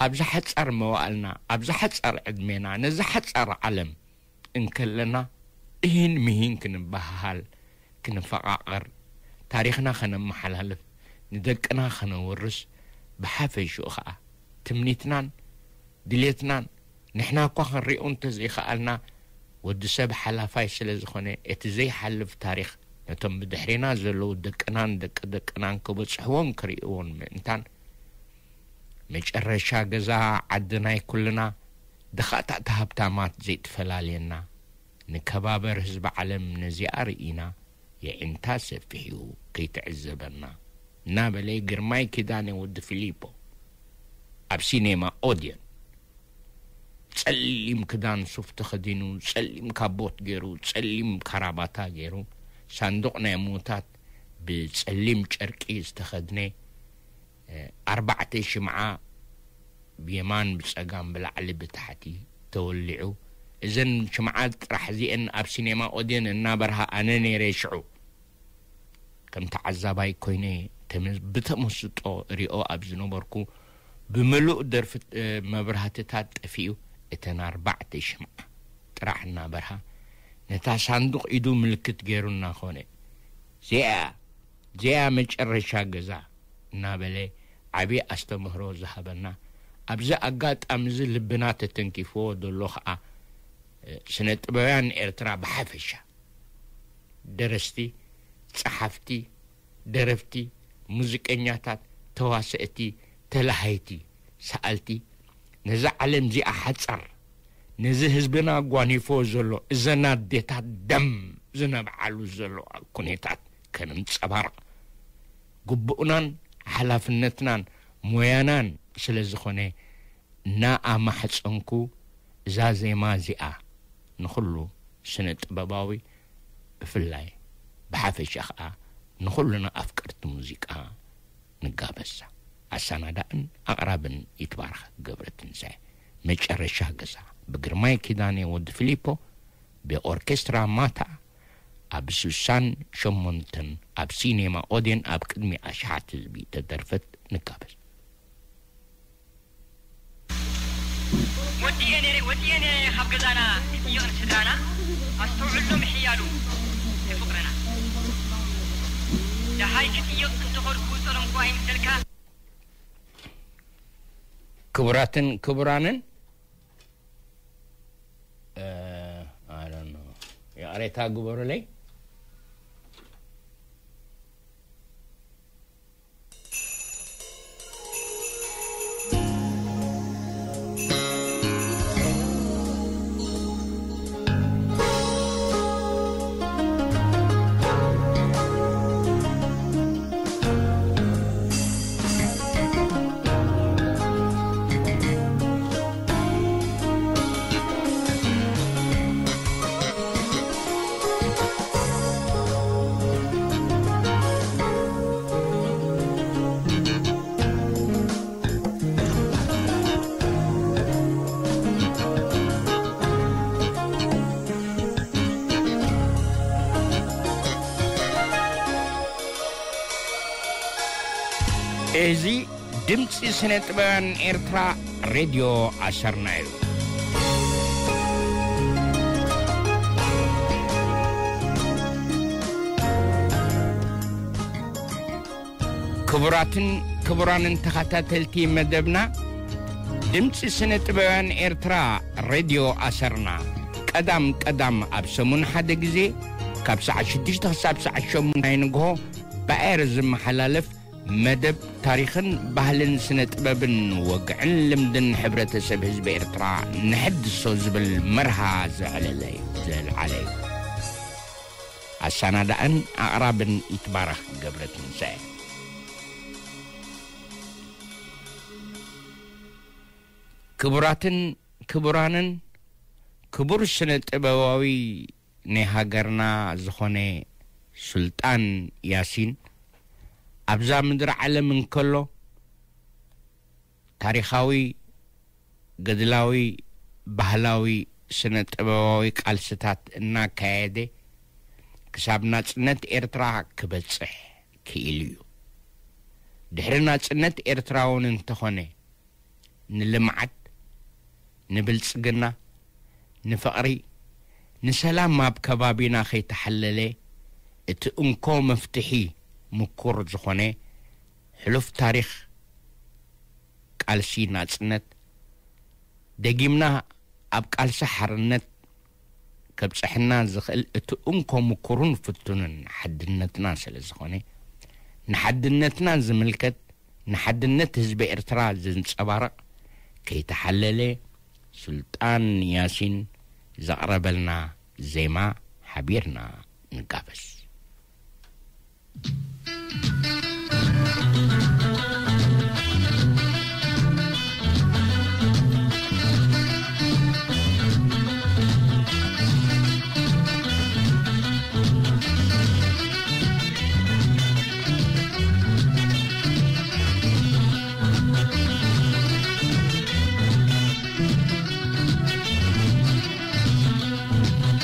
ኣብዛ ሓጻር መዋእልና፣ ኣብዛ ሓጻር ዕድሜና፣ ነዛ ሓጻር ዓለም እንከለና፣ እሂን ምሂን ክንበሃሃል፣ ክንፈቓቐር፣ ታሪኽና ከነመሓላልፍ፣ ንደቅና ኸነውርስ፣ ብሓፈሽኡ ኸኣ ትምኒትናን ድሌትናን ንሕና እኳ ኽንሪኦ እንተዘይኸኣልና፣ ወዲ ሰብ ሓላፋይ ስለ ዝኾነ፣ እቲ ዘይሓልፍ ታሪኽ ነቶም ብድሕሬና ዘለዉ ደቅናን ደቂ ደቅናን ክበጽሕዎን ክርእይዎን ምእንታን፣ መጨረሻ ገዛ ዓዲ ናይ ኩልና፣ ድኻታት ሃብታማት ዘይትፈላልየና፣ ንከባበር ህዝቢ ዓለም ነዚኣ ርኢና፣ የዒንታ ሰፊሑ ከይትዕዘበና፣ እናበለ ግርማይ ኪዳነ ወዲ ፊሊፖ ኣብ ሲኔማ ኦድየን፣ ጸሊም ክዳን ሱፍ ተኸዲኑ፣ ጸሊም ካቦት ገይሩ፣ ጸሊም ካራባታ ገይሩ፣ ሳንዱቕ ናይ ሞታት ብጸሊም ጨርቂ ዝተኸድነ፣ እ፣ ኣርባዕተ ሽምዓ ብየማን ብጸጋም ብላዕሊ ብታሕቲ ተወሊዑ፣ እዘን ሽምዓ ጥራሕ እዚአን ኣብ ሲኔማ ኦድየን እናበርሃ ኣነ ነይረ ሽዑ። ከም ተዓዛባይ ኮይነ ተመ-፣ ብተመስጦ ሪኦ ኣብ ዝነበርኩ፣ ብምሉእ ደርፊ፣ እ፣ መብራህትታት ጠፊኡ፣ እተን ኣርባዕተ ሽምዓ ጥራሕ እናበርሃ፣ ነታ ሳንዱቕ ኢዱ ምልክት ገይሩ እናኾነ፣ "እዚኣ፣ እዚኣ መጨረሻ ገዛ" እናበለ ዓቢ ኣስተምህሮ ዝሃበና፣ ኣብዚ ኣጋጣሚ እዚ ልብና ተተንኪፍዎ ዘሎ ኸኣ፣ እ፣ ስነ ጥበባውያን ኤርትራ ብሓፈሻ፣ ደረስቲ፣ ጸሓፍቲ፣ ደረፍቲ፣ ሙዚቀኛታት፣ ተዋሰእቲ፣ ተላሃይቲ፣ ሰኣልቲ፣ ነዛ ዓለም እዚኣ ሓጻር፣ ነዚ ህዝብና ጓኒፎ ዘሎ፣ እዘን ኣዴታት ደም ዝነብዓሉ ዘሎ ኩነታት ከነንጸባርቕ ግቡእናን ሓላፍነትናን ሞያናን ስለ ዝኾነ፣ እናኣማሕጸንኩ፣ እዛ ዜማ እዚኣ ንኹሉ ስነ ጥበባዊ ብፍላይ፣ ብሓፈሻ ኸኣ ንኹልና ኣፍቀርቲ ሙዚቃ ንጋበዛ። ኣሰናዳእን ኣቕራብን ይትባረኽ ገብረትንሳኤ። መጨረሻ ገዛ ብግርማይ ኪዳነ ወዲ ፊሊፖ ብኦርኬስትራ ማታ ኣብ ስሳን ሸሞንተን ኣብ ሲኔማ ኦዴን ኣብ ቅድሚ ኣሽሓት ህዝቢ ተደርፈት ንጋበዝ። ወዲኤ ነይረ ወዲኤ ነይረ ካብ ገዛና ክጥየቕ ንስድራና ኣስተውዕሎ ምሕያሉ ንፍቕርና ደሃይ ክጥየቕ እንተኸድኩ ጸለምኩ ኣይምሰልካ። ክቡራትን ክቡራንን፣ እ፣ I don't know፣ ይቕሬታ ግበሩለይ። እዚ ድምፂ ስነ ጥበባውያን ኤርትራ ሬድዮ ኣሰርና እዩ። ክቡራትን ክቡራንን ተኸታተልቲ መደብና፣ ድምፂ ስነ ጥበባውያን ኤርትራ ሬድዮ ኣሰርና ቀዳም ቀዳም ኣብ ሰሙን ሓደ ግዜ ካብ ሰዓት ሽዱሽተ ክሳብ ሰዓት ሸሙን ናይ ንግሆ ብኣየር ዝመሓላለፍ መደብ ታሪኽን ባህልን ስነ ጥበብን ወግዕን ልምድን ሕብረተሰብ ህዝቢ ኤርትራ ንሕድሶ ዝብል መርሃ ዘዕለለ እዩ፣ ዘልዓለ እዩ። ኣሰናዳእን ኣቕራብን ይትባረኽ ገብረትንሳኤ። ክቡራትን ክቡራንን፣ ክቡር ስነ ጥበባዊ ናይ ሃገርና ዝኾነ ሱልጣን ያሲን ኣብዛ ምድሪ ዓለም እንከሎ ታሪኻዊ፣ ገድላዊ፣ ባህላዊ፣ ስነ ጥበባዊ ቃልስታት እናካየደ ክሳብ ናጽነት ኤርትራ ክበጽሕ ክኢሉ እዩ። ድሕሪ ናጽነት ኤርትራ እውን እንተኾነ ንልምዓት፣ ንብልጽግና፣ ንፍቕሪ፣ ንሰላም ኣብ ከባቢና ከይተሓለለ እቲ እንኮ መፍትሒ ምኩር ዝኾነ ሕሉፍ ታሪኽ ቃልሲ ናጽነት ደጊምና ኣብ ቃልሲ ሓርነት ከብጽሐና ዝኽእል እቲ እንኮ ምኩሩን ፍቱንን ሓድነትና ስለ ዝኾነ፣ ንሓድነትና ዝምልከት፣ ንሓድነት ህዝቢ ኤርትራ ዘንጸባርቕ፣ ከይተሓለለ ሱልጣን ያሲን ዘቕረበልና ዜማ ሓቢርና ንጋበዝ።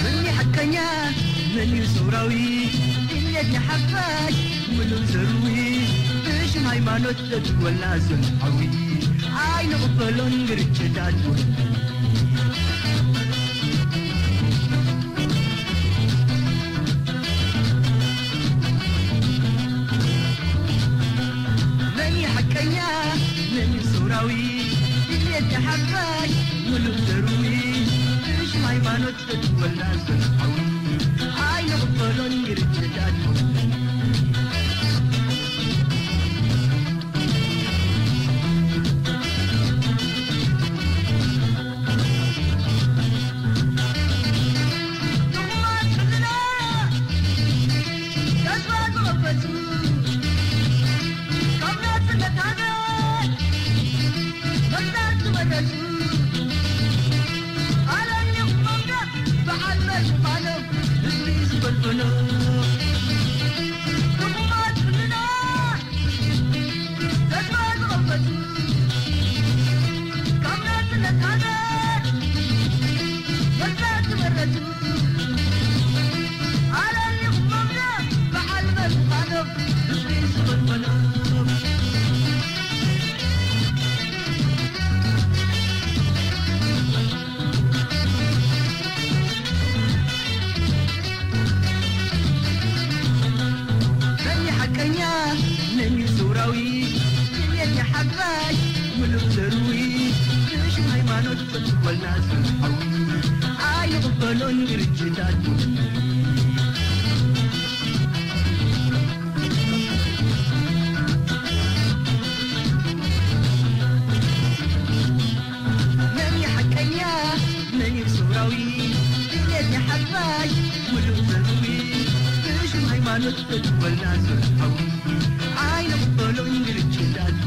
መን እዩ ሓቀኛ? መን እዩ ሰውራዊ? ድልየት ንሓፋሽ ምሉእ ዘርዊ፣ ብሽም ሃይማኖት ዘትወልና ዞን ሓዊ፣ ኣይንቕበሎን ግርጭታት። መን እዩ ሓቀኛ? መን እዩ ሰውራዊ? ድልየት ሓፋሽ ምሉእ ዘርዊ፣ ብሽም ሃይማኖት ዘትወልና ዞን ሓዊ፣ ኣይንቕበሎን ግርጭታት። መን ሓቀኛ? መን ሱራዊ? ድልየት ሓፋሽ ምሉእ ዘርዊ፣ ብሽም ሃይማኖት ጽቡቕ በልና ስምዓዊ፣ ኣይንቕበሎን ግርጭታት። መን እዩ ሓቀኛ? መን እዩ ሱራዊ? ድልየት ሓፋሽ ምሉእ ዘርዊ፣ ብሽም ሃይማኖት ጽቡቕ በልና ስምዓዊ፣ ኣይንቕበሎን ግርጭታት።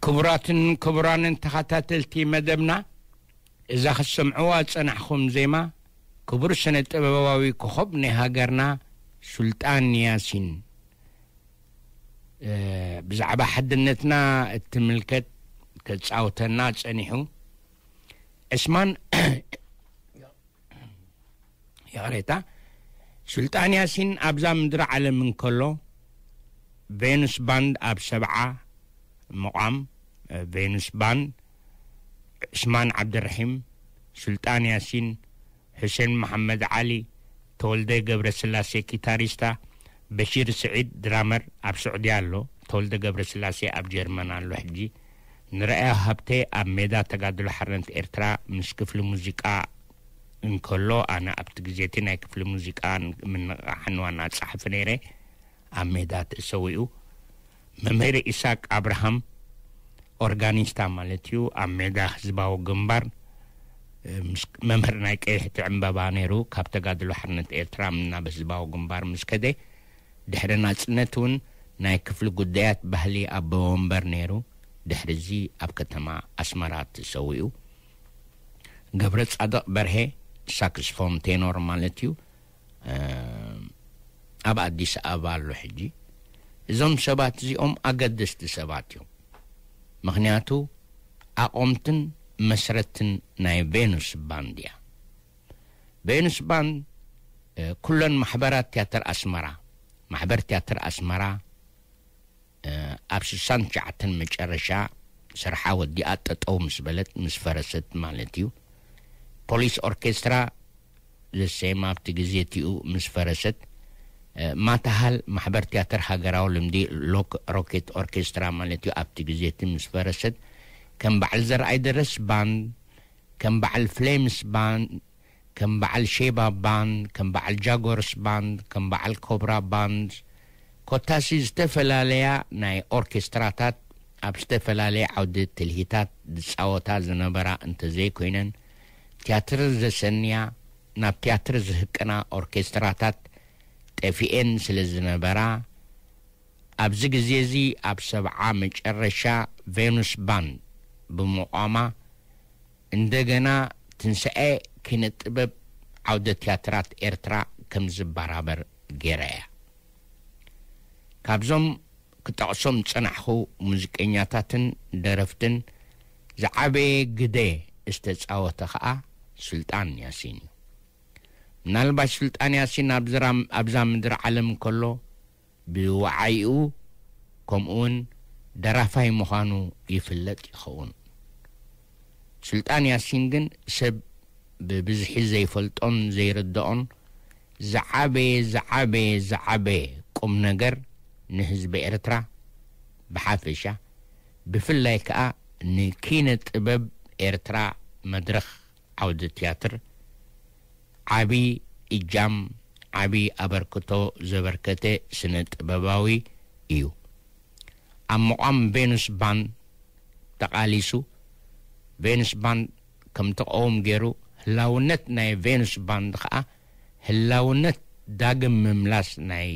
ክቡራትን ክቡራንን ተኸታተልቲ መደብና፣ እዛ ክትሰምዕዋ ዝጸናሕኹም ዜማ፣ ክቡር ስነ ጥበባዊ ኮኾብ ናይ ሃገርና ሱልጣን ያሲን፣ እ፣ ብዛዕባ ሓድነትና እትምልከት ከጻውተና ጸኒሑ። ዕስማን፣ ይቕሬታ፣ ሱልጣን ያሲን ኣብዛ ምድሪ ዓለም እንከሎ፣ ቬኑስ ባንድ ኣብ ሰብዓ ምቋም፣ እ፣ ቬኑስ ባንድ፣ ዕስማን ዓብደርሒም፣ ሱልጣን ያሲን፣ ሑሴን መሓመድ ዓሊ፣ ተወልደ ገብረስላሴ ኪታሪስታ፣ በሺር ስዒድ ድራመር ኣብ ስዑድያ ኣሎ። ተወልደ ገብረስላሴ ኣብ ጀርመን ኣሎ ሕጂ። ንረኣያ ሃብተ ኣብ ሜዳ ተጋድሎ ሓርነት ኤርትራ ምስ ክፍሊ ሙዚቃ እንከሎ፣ ኣነ ኣብቲ ግዜ እቲ ናይ ክፍሊ ሙዚቃ ምንቕቓሕን ዋና ጸሓፊ ነይረ። ኣብ ሜዳ ተሰዊኡ። መምህር ኢሳቅ ኣብርሃም፣ ኦርጋኒስታ ማለት እዩ፣ ኣብ ሜዳ ህዝባዊ ግንባር፣ እ፣ ምስ መምህር ናይ ቀይሕቲ ዕምባባ ነይሩ። ካብ ተጋድሎ ሓርነት ኤርትራ ናብ ህዝባዊ ግንባር ምስ ከደ፣ ድሕሪ ናጽነት እውን ናይ ክፍሊ ጉዳያት ባህሊ ኣቦ ወንበር ነይሩ። ድሕሪ እዚ ኣብ ከተማ ኣስመራ ተሰዊኡ። ገብረ ጻድቕ በርሄ፣ ሳክስፎን ቴኖር ማለት እዩ፣ እ፣ ኣብ ኣዲስ ኣበባ ኣሎ ሕጂ። እዞም ሰባት እዚኦም ኣገደስቲ ሰባት እዮም። ምኽንያቱ ኣቆምትን መስረትን ናይ ቬኑስ ባንድ እያ። ቬኑስ ባንድ፣ እ፣ ኩለን ማሕበራት ትያትር ኣስመራ፣ ማሕበር ትያትር ኣስመራ፣ እ፣ ኣብ ስሳን ትሽዓተን መጨረሻ ስርሓ ወዲኣ ጠጠው ምስ በለት፣ ምስ ፈረሰት ማለት እዩ። ፖሊስ ኦርኬስትራ ዘሰየማ ኣብቲ ግዜ እቲኡ ምስ ፈረሰት፣ እ፣ ማታሃል ማሕበር ትያትር ሃገራዊ ልምዲ ሎክ-፣ ሮኬት ኦርኬስትራ ማለት እዩ፣ ኣብቲ ግዜ እቲ ምስ ፈረሰት፣ ከም በዓል ዘርኣይ ደረስ ባንድ፣ ከም በዓል ፍሌምስ ባንድ፣ ከም በዓል ሼባ ባንድ፣ ከም በዓል ጃጎርስ ባንድ፣ ከም በዓል ኮብራ ባንድ፣ ኮታሲ ዝተፈላለያ ናይ ኦርኬስትራታት ኣብ ዝተፈላለየ ዓውዲ ትልሂታት ዝጻወታ ዝነበራ እንተዘይኮይነን፣ ትያትር ዘሰንያ፣ ናብ ትያትር ዝህቅና ኦርኬስትራታት ጠፊኤን ስለ ዝነበራ፣ ኣብዚ ግዜ እዚ ኣብ ሰብዓ መጨረሻ ቬኑስ ባንድ ብምቋማ፣ እንደገና ትንሳኤ ኪነ ጥበብ ዓውደ ትያትራት ኤርትራ ከም ዝበራበር ገይራ እያ። ካብዞም ክጠቕሶም ዝጸናሕኹ ሙዚቀኛታትን ደረፍትን ዝዓበየ ግደ ዝተጻወተ ኸኣ ሱልጣን ያሲን እዩ። ምናልባት ሱልጣን ያሲን ኣብ ዝራም-፣ ኣብዛ ምድሪ ዓለም እንከሎ ብወዓይኡ ከምኡውን ደራፋይ ምዃኑ ይፍለጥ ይኸውን። ሱልጣን ያሲን ግን ሰብ ብብዝሒ ዘይፈልጦን ዘይርድኦን ዝዓበየ፣ ዝዓበየ፣ ዝዓበየ ቁም ነገር ንህዝቢ ኤርትራ ብሓፈሻ፣ ብፍላይ ከኣ ንኪነ ጥበብ ኤርትራ መድረኽ ዓውዲ ትያትር ዓቢ እጃም፣ ዓቢ ኣበርክቶ ዘበርከተ ስነ ጥበባዊ እዩ። ኣብ ምቋም ቬኑስ ባንድ ተቓሊሱ፣ ቬኑስ ባንድ ከም ትቐውም ገይሩ፣ ህላውነት ናይ ቬኑስ ባንድ ኸኣ ህላውነት ዳግም ምምላስ ናይ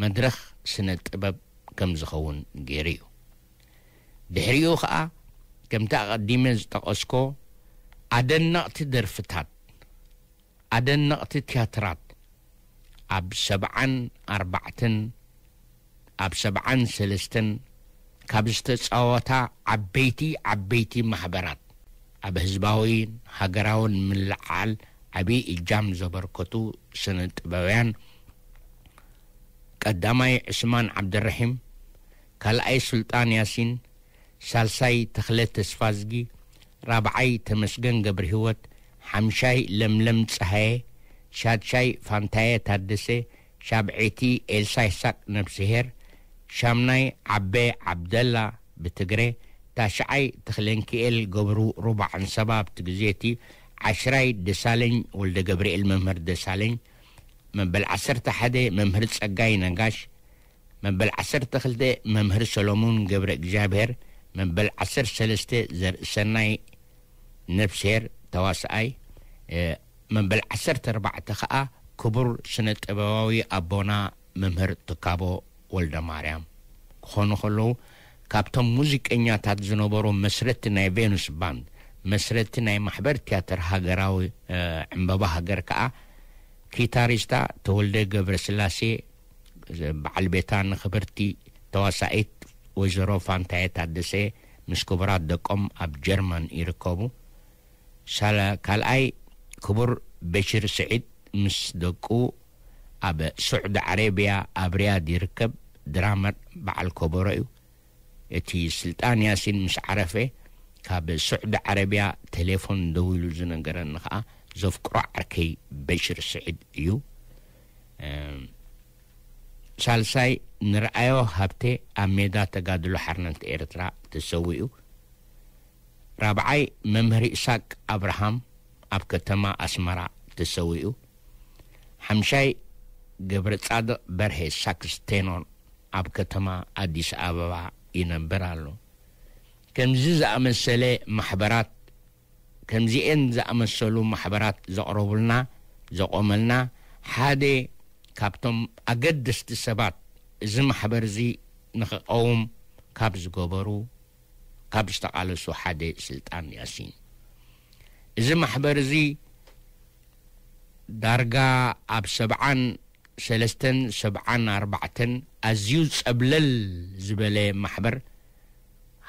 መድረኽ ስነ ጥበብ ከም ዝኸውን ገይሩ እዩ። ድሕሪኡ ኸኣ፣ ከምቲ ኣቐዲመ ዝጠቐስኮ፣ ኣደነቕቲ ደርፍታት፣ ኣደነቕቲ ትያትራት ኣብ ሰብዓን ኣርባዕተን፣ ኣብ ሰብዓን ሰለስተን ካብ ዝተጻወታ ዓበይቲ፣ ዓበይቲ ማሕበራት፣ ኣብ ህዝባዊን ሃገራውን ምልዕዓል ዓቢ እጃም ዘበርከቱ ስነ ጥበባውያን፣ ቀዳማይ ዕስማን ዓብደረሒም፣ ካልኣይ ሱልጣን ያሲን፣ ሳልሳይ ተኽለ ተስፋዝጊ፣ ራብዓይ ተመስገን ገብረሂወት፣ ሓምሻይ ለምለም ጸሃየ፣ ሻድሻይ ፋንታየ ታደሰ፣ ሻብዐይቲ ኤልሳ ይስሓቅ ነብስሄር፣ ሻምናይ ዓበ ዓብደላ ብትግረ፣ ታሽዓይ ተኽለንኪኤል ገብሩ ሩባ ዓንሰባ ኣብቲ ግዜ እቲ፣ ዓሽራይ ደሳለኝ ወልደ ገብርኤል መምህር ደሳለኝ፣ መበል ዓሰርተ ሓደ መምህር ጸጋይ ነጋሽ፣ መበል ዓሰርተ ክልተ መምህር ሰሎሞን ገብረ እግዚኣብሔር፣ መበል ዓሰርተ ሰለስተ ዘርእሰናይ ነፍስሄር ተዋስኣይ፣ እ፣ መበል ዓሰርተ ኣርባዕተ ኸኣ ክቡር ስነ ጥበባዊ ኣቦና መምህር ትካቦ ወልደ ማርያም ክኾኑ ከለዉ፣ ካብቶም ሙዚቀኛታት ዝነበሩ መስረቲ ናይ ቬኑስ ባንድ፣ መስረቲ ናይ ማሕበር ትያትር ሃገራዊ ዕምበባ ሃገር ከኣ ኪታሪስታ ተወልደ ገብረስላሴ፣ በዓል ቤታ ንኽብርቲ ተዋሳኢት ወይዘሮ ፋንታየ ታደሰ ምስ ክቡራት ደቆም ኣብ ጀርመን ይርከቡ። ካልኣይ ክቡር በሽር ስዒድ ምስ ደቁ ኣብ ስዑዲ ዓረብያ ኣብ ሪያድ ይርከብ። ድራመር በዓል ከበሮ እዩ። እቲ ስልጣን ያሲን ምስ ዓረፈ ካብ ስዑዲ ዓረብያ ቴሌፎን ደዊሉ ዝነገረኒ ኸዓ ዘፍቅሮ ዓርከይ በሽር ስዒድ እዩ። ሳልሳይ ንርኣዮ ሃብቴ ኣብ ሜዳ ተጋድሎ ሓርነት ኤርትራ ተሰዊኡ። ራብዓይ መምህር ኢሳቅ ኣብርሃም ኣብ ከተማ ኣስመራ ተሰዊኡ። ሓምሻይ ገብረ ጻድቕ በርሄ ሳክስ ቴኖር ኣብ ከተማ ኣዲስ ኣበባ ይነብር ኣሎ። ከምዚ ዝኣመሰለ ማሕበራት፣ ከምዚኤን ዝኣመሰሉ ማሕበራት ዘቕረቡልና፣ ዘቖመልና ሓደ ካብቶም ኣገደስቲ ሰባት፣ እዚ ማሕበር እዚ ንኽቐውም ካብ ዝገበሩ፣ ካብ ዝተቓለሱ ሓደ ስልጣን ያሲን። እዚ ማሕበር እዚ ዳርጋ ኣብ ሰብዓን ሰለስተን ሰብዓን ኣርባዕተን ኣዝዩ ጸብለል ዝበለ ማሕበር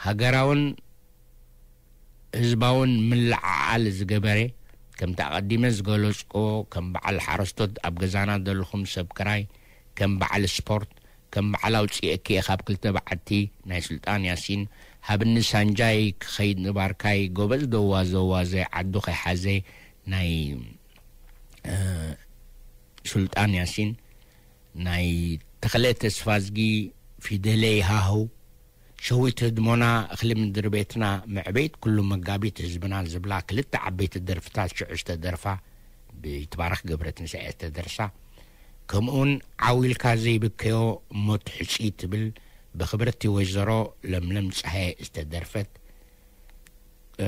ሃገራውን ህዝባውን ምልዕዓል ዝገበረ፣ ከምቲ ኣቐዲመ ዝገለጽኩዎ፣ ከም በዓል ሓረስቶት ኣብ ገዛና ዘለኹም ሰብ ክራይ፣ ከም በዓል ስፖርት፣ ከም በዓል ኣውጽኤኪ እየ ካብ ክልተ በዓቲ ናይ ሱልጣን ያሲን፣ ሃብኒ ሳንጃይ ክኸይድ ንባርካይ፣ ጎበዝ ደዋዘዋዘ ዓዱ ከይሓዘ ናይ፣ እ፣ ሱልጣን ያሲን፣ ናይ ተኽለ ተስፋዝጊ ፊደለይ ሃሁ፣ ሸዊት ህድሞና እኽሊ ምድሪ ቤትና፣ መዕበይት ኩሉ መጋቢት ህዝብና ዝብላ ክልተ ዓበይቲ ደርፍታት ሽዑ ዝተደርፋ፣ ብይትባረክ ገብረትንሳኤ ዝተደርሳ፣ ከምኡውን ዓው ኢልካ ዘይብከዮ እሞ ትሕጺ ትብል ብኽብርቲ ወይዘሮ ለምለም ጸሃየ ዝተደርፈት፣ እ፣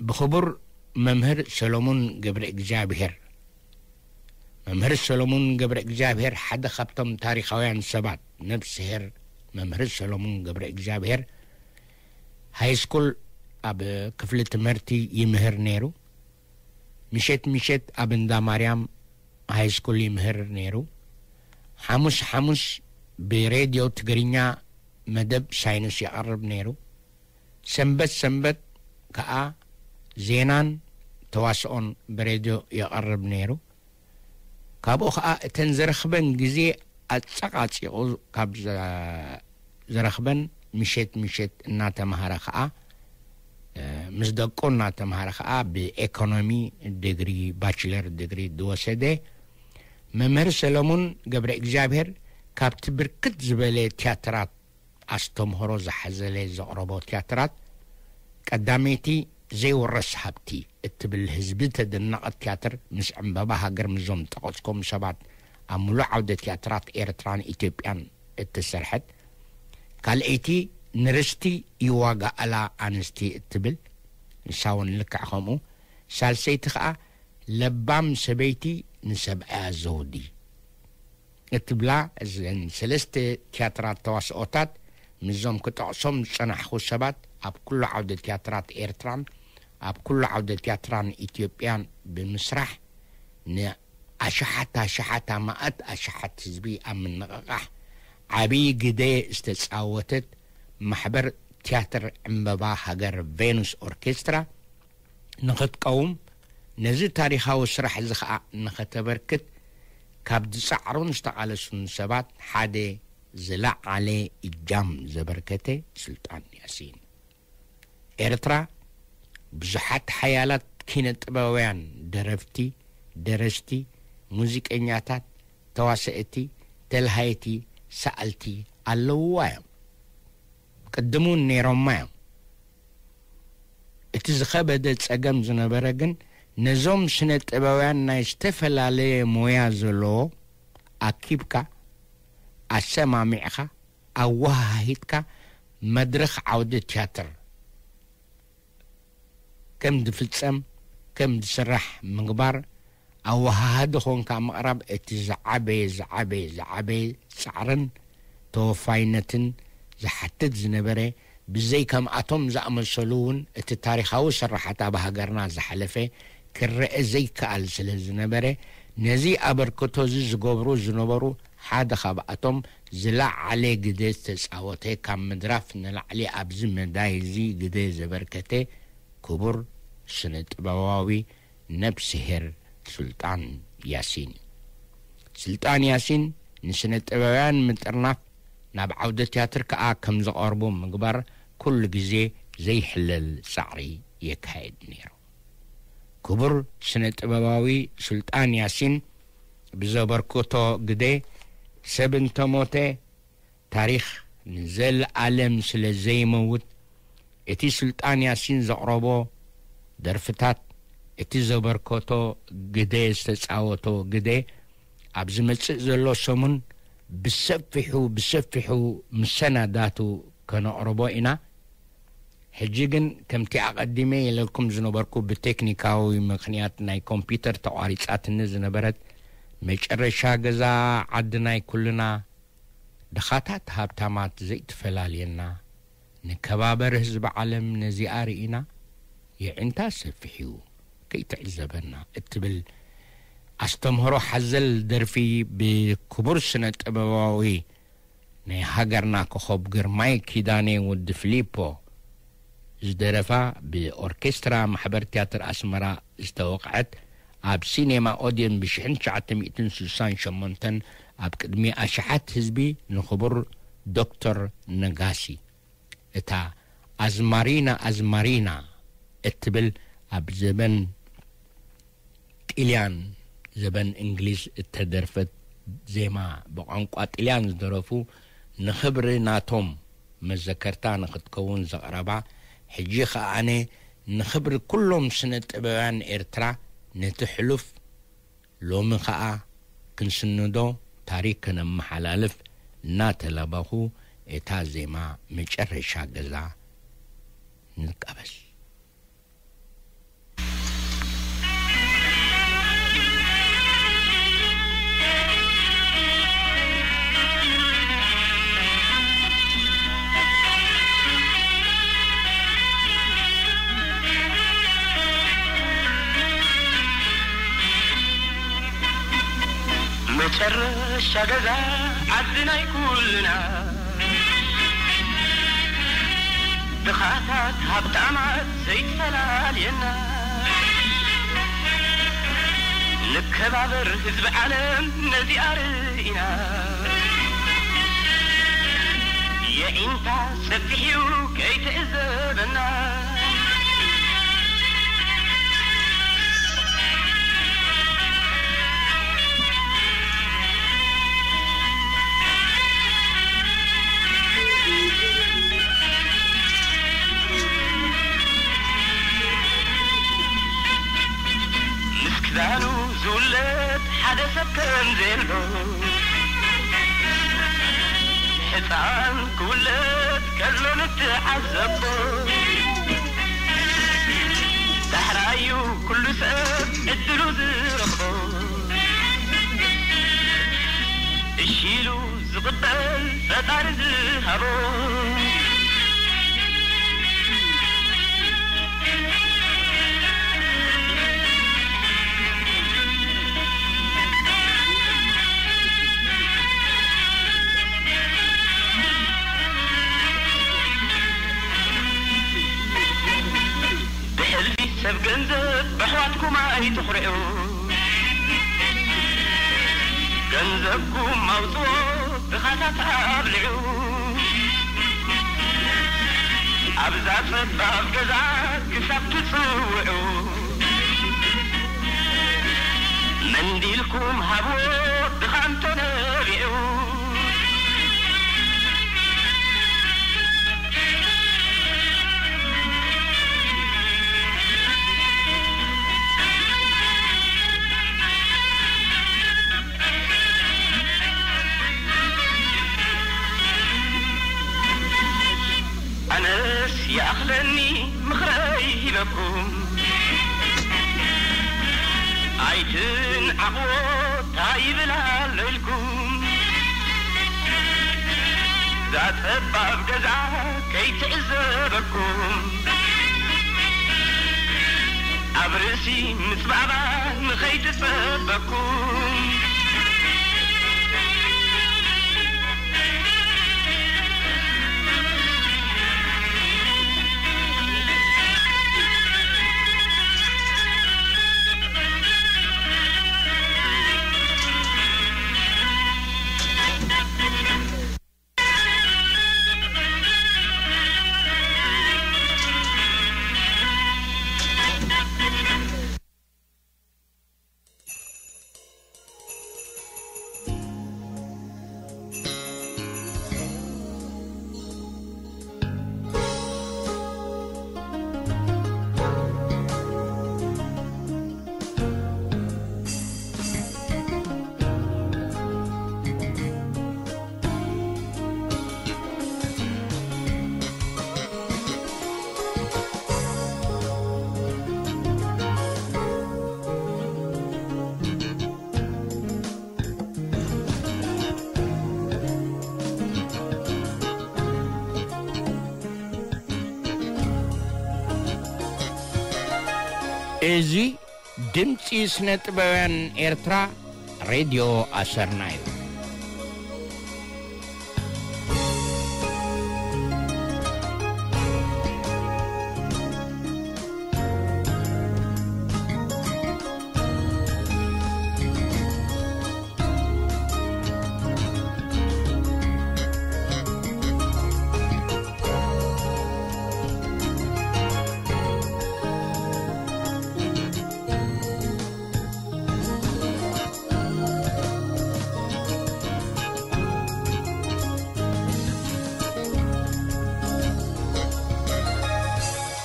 ብኽቡር መምህር ሰሎሞን ገብረ እግዚኣብሔር። መምህር ሰሎሞን ገብረ እግዚኣብሔር ሓደ ካብቶም ታሪኻውያን ሰባት፣ ነብስሄር መምህር ሰሎሞን ገብረ እግዚኣብሔር ሃይ ስኩል ኣብ ክፍሊ ትምህርቲ ይምህር ነይሩ። ምሸት ምሸት ኣብ እንዳ ማርያም ሃይ ስኩል ይምህር ነይሩ። ሓሙስ ሓሙስ ብሬድዮ ትግርኛ መደብ ሳይንስ የቕርብ ነይሩ። ሰንበት ሰንበት ከኣ ዜናን ተዋስኦን ብሬድዮ የቕርብ ነይሩ። ካብኡ ከኣ እተን ዝረኽበን ግዜ ኣጸቓጺቑ ካብ ዘ-፣ ዝረኽበን ምሸት ምሸት እናተምሃረ ከኣ፣ እ፣ ምስ ደቁ እናተምሃረ ከኣ ብኤኮኖሚ ዲግሪ፣ ባችለር ዲግሪ ዝወሰደ መምህር ሰለሙን ገብረ እግዚኣብሔር ካብቲ ብርክት ዝበለ ትያትራት ኣስተምህሮ ዝሓዘለ ዘቕረቦ ትያትራት፣ ቀዳመይቲ ዘይውረስ ሃብቲ እትብል ህዝቢ ተደነቐት ትያትር ምስ ዕምበባ ሃገር ምስዞም ጠቐስኮም ሰባት ኣብ ምሉእ ዓውደ ትያትራት ኤርትራን ኢትዮጵያን እተሰርሐት፣ ካልኣይቲ ንርስቲ ይዋጋኣላ ኣንስቲ እትብል፣ ንሳ እውን ልክዕ ከምኡ፣ ሳልሰይቲ ኸኣ ለባም ሰበይቲ ንሰብኣያ ዘውዲ እትብላ፣ እዘን ሰለስተ ትያትራት ተዋስኦታት ምስዞም ክጠቕሶም ዝጸናሕኹ ሰባት ኣብ ኩሉ ዓውደ ትያትራት ኤርትራን ኣብ ኩሉ ዓውደ ትያትራን ኢትዮጵያን ብምስራሕ ንኣሽሓት ኣሽሓት ኣማኣት ኣሽሓት ህዝቢ ኣብ ምንቕቓሕ ዓብዪ ግደ ዝተጻወተት ማሕበር ትያትር ዕምበባ ሃገር ቬኑስ ኦርኬስትራ ንኽትቀውም፣ ነዚ ታሪኻዊ ስራሕ እዚ ኸኣ ንኸተበርክት ካብ ዝጸዕሩን ዝተቓለሱን ሰባት ሓደ ዝለዓለ እጃም ዘበርከተ ሱልጣን ያሲን። ኤርትራ ብዙሓት ሓያላት ኪነ ጥበባውያን፣ ደረፍቲ፣ ደረስቲ፣ ሙዚቀኛታት፣ ተዋሰእቲ፣ ተልሃይቲ፣ ሰኣልቲ ኣለውዋ እዮም። ቅድም እውን ነይሮማ እዮም። እቲ ዝኸበደ ጸገም ዝነበረ ግን ነዞም ስነ ጥበባውያን ናይ ዝተፈላለየ ሞያ ዘለዎ ኣኪብካ፣ ኣሰማሚዕኻ፣ ኣወሃሂድካ መድረኽ ዓውዲ ትያትር ከም ዝፍጸም፣ ከም ዝስራሕ ምግባር፣ ኣወሃሃዲ ኾንካ ምቕራብ እቲ ዝዓበየ፣ ዝዓበየ፣ ዝዓበየ ጻዕርን ተወፋይነትን ዝሓትት ዝነበረ ብዘይ ከምኣቶም ዝኣመሰሉ እውን እቲ ታሪኻዊ ስርሓት ኣብ ሃገርና ዝሓለፈ ክረአ ዘይከኣል ስለ ዝነበረ፣ ነዚ ኣበርክቶ እዚ ዝገብሩ ዝነበሩ ሓደ ካብኣቶም ዝለዓለ ግደ ዝተጻወተ፣ ካብ ምድራፍ ንላዕሊ ኣብዚ መዳይ እዚ ግደ ዘበርከተ ክቡር ስነ ጥበባዊ ነብስሄር ሱልጣን ያሲን እዩ። ስልጣን ያሲን ንስነ ጥበባውያን ምጥርናፍ፣ ናብ ዓውደ ትያትር ከኣ ከም ዝቐርቡ ምግባር ኩሉ ግዜ ዘይሕለል ጻዕሪ የካየድ ነይሩ። ክቡር ስነ ጥበባዊ ሱልጣን ያሲን ብዘበርክቶ ግደ፣ ሰብ እንተሞተ ታሪኽ ንዘለኣለም ስለ ዘይመውት፣ እቲ ሱልጣን ያሲን ዘቕረቦ ደርፍታት፣ እቲ ዘበርከቶ ግደ፣ ዝተጻወቶ ግደ፣ ኣብ ዝመጽእ ዘሎ ሰሙን ብሰፊሑ፣ ብሰፊሑ ምሰናዳቱ ከነቕርቦ ኢና። ሕጂ ግን ከምቲ ኣቐዲመ ኢለኩም ዝነበርኩ፣ ብቴክኒካዊ ምኽንያት ናይ ኮምፒውተር ተቋሪጻትኒ ዝነበረት፣ መጨረሻ ገዛ ዓዲ ናይ ኩልና፣ ድኻታት ሃብታማት ዘይትፈላልየና፣ ንከባበር ህዝቢ ዓለም ነዚኣ ርኢና፣ የዒንታ ሰፊሕ እዩ ከይትዕዘበና እትብል ኣስተምህሮ ሓዘል ደርፊ ብክቡር ስነ ጥበባዊ ናይ ሃገርና ኮኸብ ግርማይ ኪዳነ ወዲ ፍሊፖ ዝደረፋ፣ ብኦርኬስትራ ማሕበር ትያትር ኣስመራ ዝተወቕዐት፣ ኣብ ሲኔማ ኦድየን ብሽሕን ትሽዓተ ሚእትን ስሳን ሸሞንተን ኣብ ቅድሚ ኣሽሓት ህዝቢ ንኽቡር ዶክተር ነጋሲ፣ እታ ኣዝማሪና ኣዝማሪና እትብል ኣብ ዘበን ጥልያን፣ ዘበን እንግሊዝ እተደርፈት ዜማ፣ ብቋንቋ ጥልያን ዝደረፉ፣ ንኽብሪ ናቶም መዘከርታ ንኽትከውን ዘቕረባ፣ ሕጂ ኸኣ ኣነ ንኽብሪ ኩሎም ስነ ጥበባውያን ኤርትራ፣ ነቲ ሕሉፍ ሎሚ ኸኣ ክንስንዶ፣ ታሪኽ ከነመሓላልፍ እናተለበኹ፣ እታ ዜማ መጨረሻ ገዛ ንቃበስ። መጨረሻ ገዛ ዓዲ ናይ ኩልና፣ ድኻታት ሃብታማት ዘይትፈላልየና፣ ንከባበር ህዝቢ ዓለም ነዚኣ ርኢና። የዒንታ ሰፊሕ እዩ ከይትዕዘበና። ምስ ክዳኑ ዝውለድ ሓደ ሰብ ከም ዘሎ፣ ሕፃን ክውለድ ከሎ ንትዓዘቦ። ዳሕራዩ ኩሉ ሰብ ዕድሉ ዝረኽቦ፣ እሺ ኢሉ ዝቕበል ፈጣሪ ዝሃቦ። ብሕልፊ ሰብ ገንዘብ ብኣሕዋትኩም ኣይትኹርዑ። ገንዘብኩም ኣውፅዎ ድኻታት ኣብልዑ። ኣብዛ ጸባብ ገዛ ክሳብ ትጽውዑ፣ መንዲልኩም ሃብዎ ድኻ እንተነቢዑ። ኣነስ ይኣኽለኒ ምኽረይ ሂበኩም፣ ኣይትንዓቕዎ ታይ ይብል ኣሎ ኢልኩም። እዛ ጸባብ ገዛ ከይትዕዘበኩም፣ ኣብ ርእሲ ምጽባባ ንኸይትጸበኩም። እዚ ድምጺ ስነ ጥበባውያን ኤርትራ፣ ሬድዮ ኣሰርና እዩ።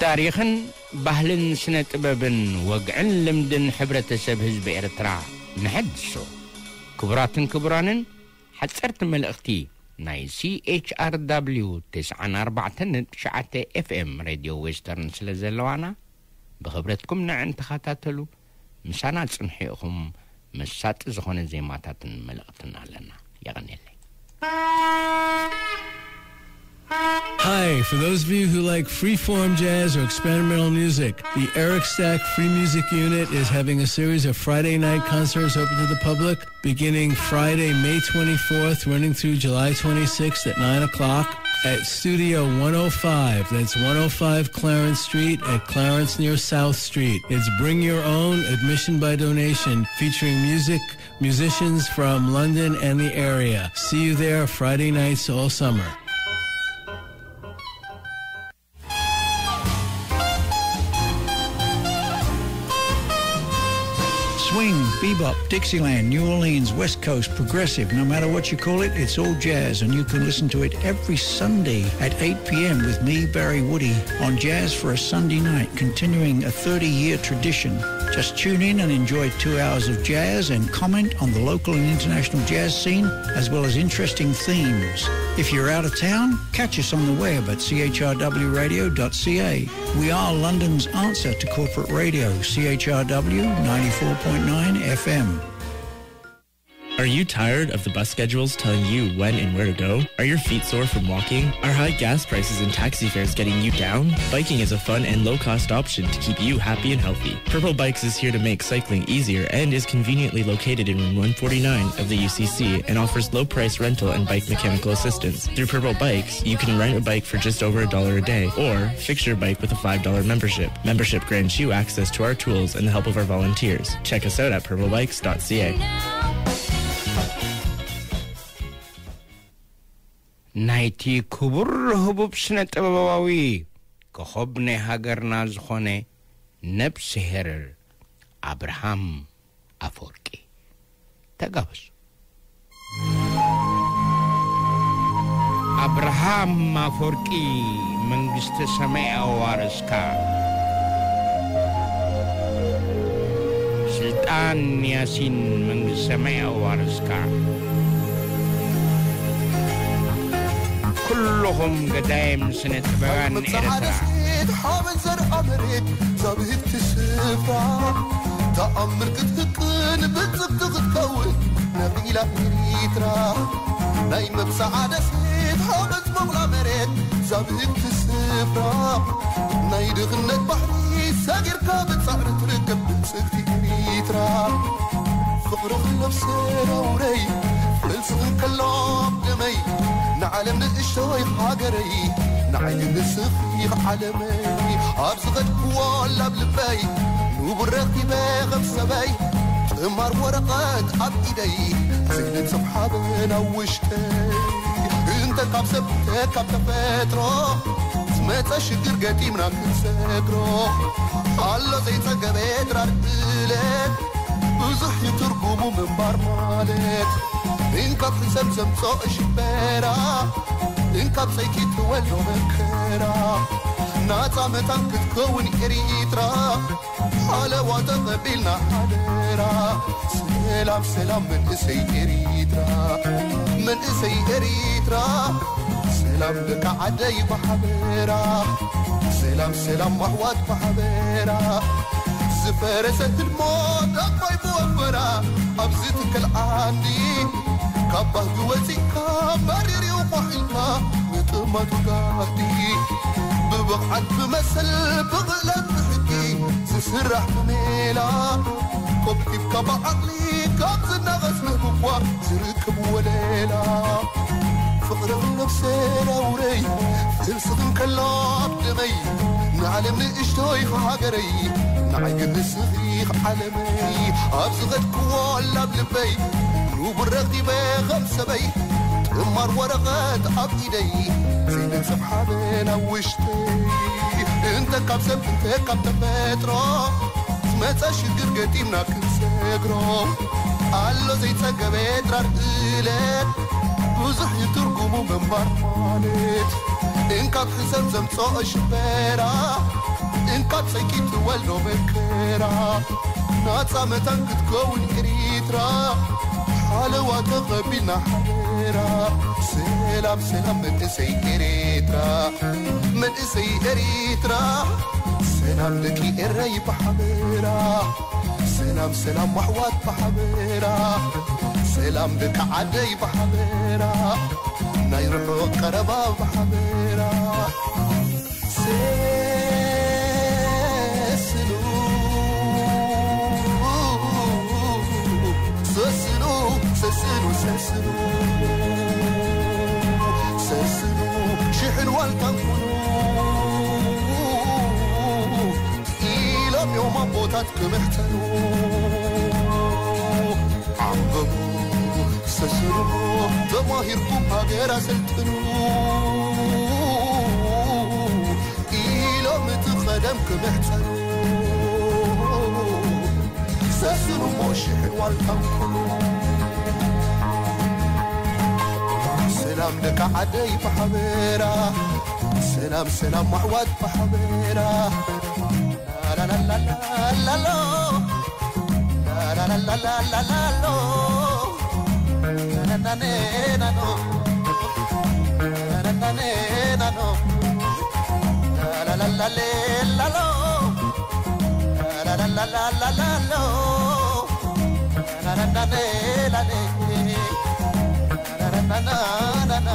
ታሪኽን ባህልን ስነ ጥበብን ወግዕን ልምድን ሕብረተሰብ ህዝቢ ኤርትራ ንሐድሶ። ክቡራትን ክቡራንን፣ ሓጸርቲ መልእኽቲ ናይ C H R W ተስዓን ኣርባዕተን ነጥቢ ትሽዓተ F M ሬድዮ ዌስተርን ስለ ዘለዋና፣ ብኽብረትኩም ንዕን ተኸታተሉ። ምሳና ጽንሑ ኢኹም። መሳጢ ዝኾነ ዜማታትን መልእኽትን ኣለና። የቐንየለይ። Hi, for those of you who like freeform jazz or experimental music, the Eric Stack Free Music Unit is having a series of Friday night concerts open to the public beginning Friday, May twenty-fourth, running through July twenty-sixth at nine o'clock at Studio one oh five. That's one oh five Clarence Street at Clarence near South Street. It's bring your own, admission by donation, featuring music, musicians from London and the area. See you there Friday nights all summer. Swing, bebop, Dixieland, New Orleans, West Coast, progressive, no matter what you call it, it's all jazz, and you can listen to it every Sunday at eight p.m. with me, Barry Woody, on Jazz for a Sunday night, continuing a thirty-year tradition. Just tune in and enjoy two hours of jazz and comment on the local and international jazz scene, as well as interesting themes. If you're out of town, catch us on the web at C H R W radio dot C A. We are London's answer to corporate radio, C H R W ninety-four point nine F M. Are you tired of the bus schedules telling you when and where to go? Are your feet sore from walking? Are high gas prices and taxi fares getting you down? Biking is a fun and low-cost option to keep you happy and healthy. Purple Bikes is here to make cycling easier and is conveniently located in room one forty-nine of the U C C and offers low-price rental and bike mechanical assistance. Through Purple Bikes, you can rent a bike for just over a dollar a day or fix your bike with a five dollar membership. Membership grants you access to our tools and the help of our volunteers. Check us out at purple bikes dot C A. ናይቲ ክቡር ህቡብ ስነ ጥበባዊ ኮኸብ ናይ ሃገርና ዝኾነ ነብስሄር ኣብርሃም ኣፈወርቂ። ተጋበዙ። ኣብርሃም ኣፈወርቂ መንግስተ ሰማይ ኣዋርስካ። ስልጣን ያሲን መንግስተ ሰማይ ኣዋርስካ። ኩልኹም ገዳይም ስነ ጥበባን ኤርትራ። መብጽዓ ደሴት ሓበን ዘርኣ መሬት ዛብህቲ ስፍራ ተኣምር ክትህቅን ብጽብቲ ክትከውን ነቒላ ኤሪትራ ናይ መብጽዓ ደሴት ሓበን ዛብእቲ ስፍራ ናይ ድኽነት ባሕሪ ሰጊርካ ብጻዕሪ ትርከብ ብልጽግቲ ኤሪትራ። ፍቕርኺ ነብሰ ነውረይ ፍልስኺ ከሎ ደመይ ንዓለም ንእሽቶይ ሃገረይ ንዓይ ግን ንስኺ ዓለመይ ኣብ ዝኸድክዎ ላብ ልበይ ንቡር ረኺበ ኸም ሰበይ ጥማር ወረቐት ኣብ ኢደይ ዘይንጽፍ ሓበን ኣብ ውሽጠይ እንተ ካብ ሰብ እንተ ካብ ተፈጥሮ ዝመጸ ሽግር ገጢምና ክንሰግሮ ኣሎ ዘይጸገበ ድራር እለት ብዙሕ እዩ ትርጉሙ ምንባር ማለት እንካብ ሕሰም ዘምጾ ሽበራ እንካብ ጸይኪ ትወልዶ መከራ ናጻ መታን ክትከውን ኤሪትራ ሓለዋ ተቐቢልና ሓደራ ሰላም ሰላም መንእሰይ ኤሪትራ መንእሰይ ኤሪትራ ሰላም ደቂ ዓደይ ብሓበራ ሰላም ሰላም ኣሕዋት ብሓበራ ዝፈረሰ ህልሞ ዳግማይ ብወፈራ ኣብዚ ትከል ዓንዲ ካብ ባህጊ ወፂእካ መሪር እዩ ኳሒልካ ንጥመቱ ጋህዲ ብብቕዓት ብመሰል ብኽእለት ብሕጊ ዝስራሕ ብሜላ ኮብኪብካ ብዓቕሊ ካብ ዝናቐስ ምህብኳ ዝርከብ ወለላ ፍቕርኺ ነብሰ ነውረይ ፍልስኺ እንከሎ ኣብ ደመይ ንዓለም ንእሽቶይ ሃገረይ ንዓይ ግን ንስኺ ዓለመይ ኣብ ዝኸድክዎ ላብ ልበይ ንቡር ረኺበ ኸም ሰበይ ጥማር ወረቐት ኣብ ኢደይ ዘይንጽፍ ሓበን ኣብ ውሽጠይ እንተ ካብ ሰብ እንተ ካብ ተፈጥሮ ዝመጸ ሽግር ገጢምና ክንሰግሮ ኣሎ ዘይጸገበ ድራር እለት ብዙሕ እዩ ትርጉሙ ምንባር ማለት እንካብ ሕሰም ዘምጽኦ ሽበራ እንካብ ጸይቂ ትወልዶ መከራ ናጻ መታን ክትከውን ኤሪትራ ሓለዋ ተቐቢልና ሓደራ ሰላም ሰላም መንእሰይ ኤሪትራ መንእሰይ ኤሪትራ ሰላም ደቂ ኤረይ ብሓበራ ሰላም ሰላም ኣሕዋት ብሓበራ ሰላም ደቂ ዓደይ ብሓበራ ናይ ርሑቕ ቀረባ ብሓበራ ሰስኑ ሰስኑ ሰስኑ ሰስኑ ሰስኑ ሽሕን ዋልታን ኩኑ ኢሎም እዮም ኣቦታት ክምሕተኑ ዓንብቡ ሰስኑ ተማሂርኩም ሃገር ኣሰልጥኑ ኢሎም እቲ ቐደም ክምሕተኑ ሰስኑ እሞ ሽሕን ዋልታን ኩኑ ሰላም ደቂ ዓደይ ብሓበራ ሰላም ሰላም ኣሕዋት ብሓበራ ላላላላላሎ ላላላላላሎ ናናኔናኖ ናናኔናኖ ላላላሌላሎ ላላላላላሎ ናናኔላሌ ናናናናና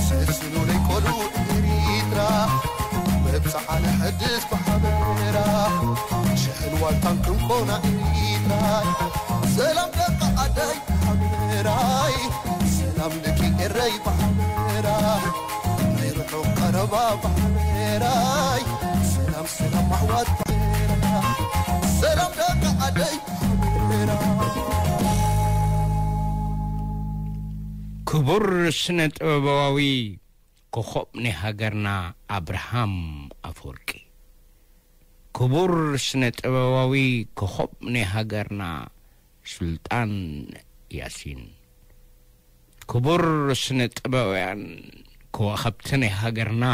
ሰስኑ ናይ ቆልዑ ኤሪትራ መብጽዓ ንሐድስ ብሓበራ ሽሕን ዋልታን ክንኮና ኤሪትራ ሰላም ደቂ ዓደይ ብሓበራይ ሰላም ደቂ ኤረይ ብሓበራ ናይ ርሑቕ ቀረባ ብሓበራይ ሰላም ሰላም ኣሕዋት ብሓበራ ሰላም ደቂ ዓደይ ብሓበራ ክቡር ስነ ጥበባዊ ኮኾብ ናይ ሃገርና ኣብርሃም ኣፈወርቂ። ክቡር ስነ ጥበባዊ ኮኾብ ናይ ሃገርና ሱልጣን ያሲን። ክቡር ስነ ጥበባውያን ከዋኸብቲ ናይ ሃገርና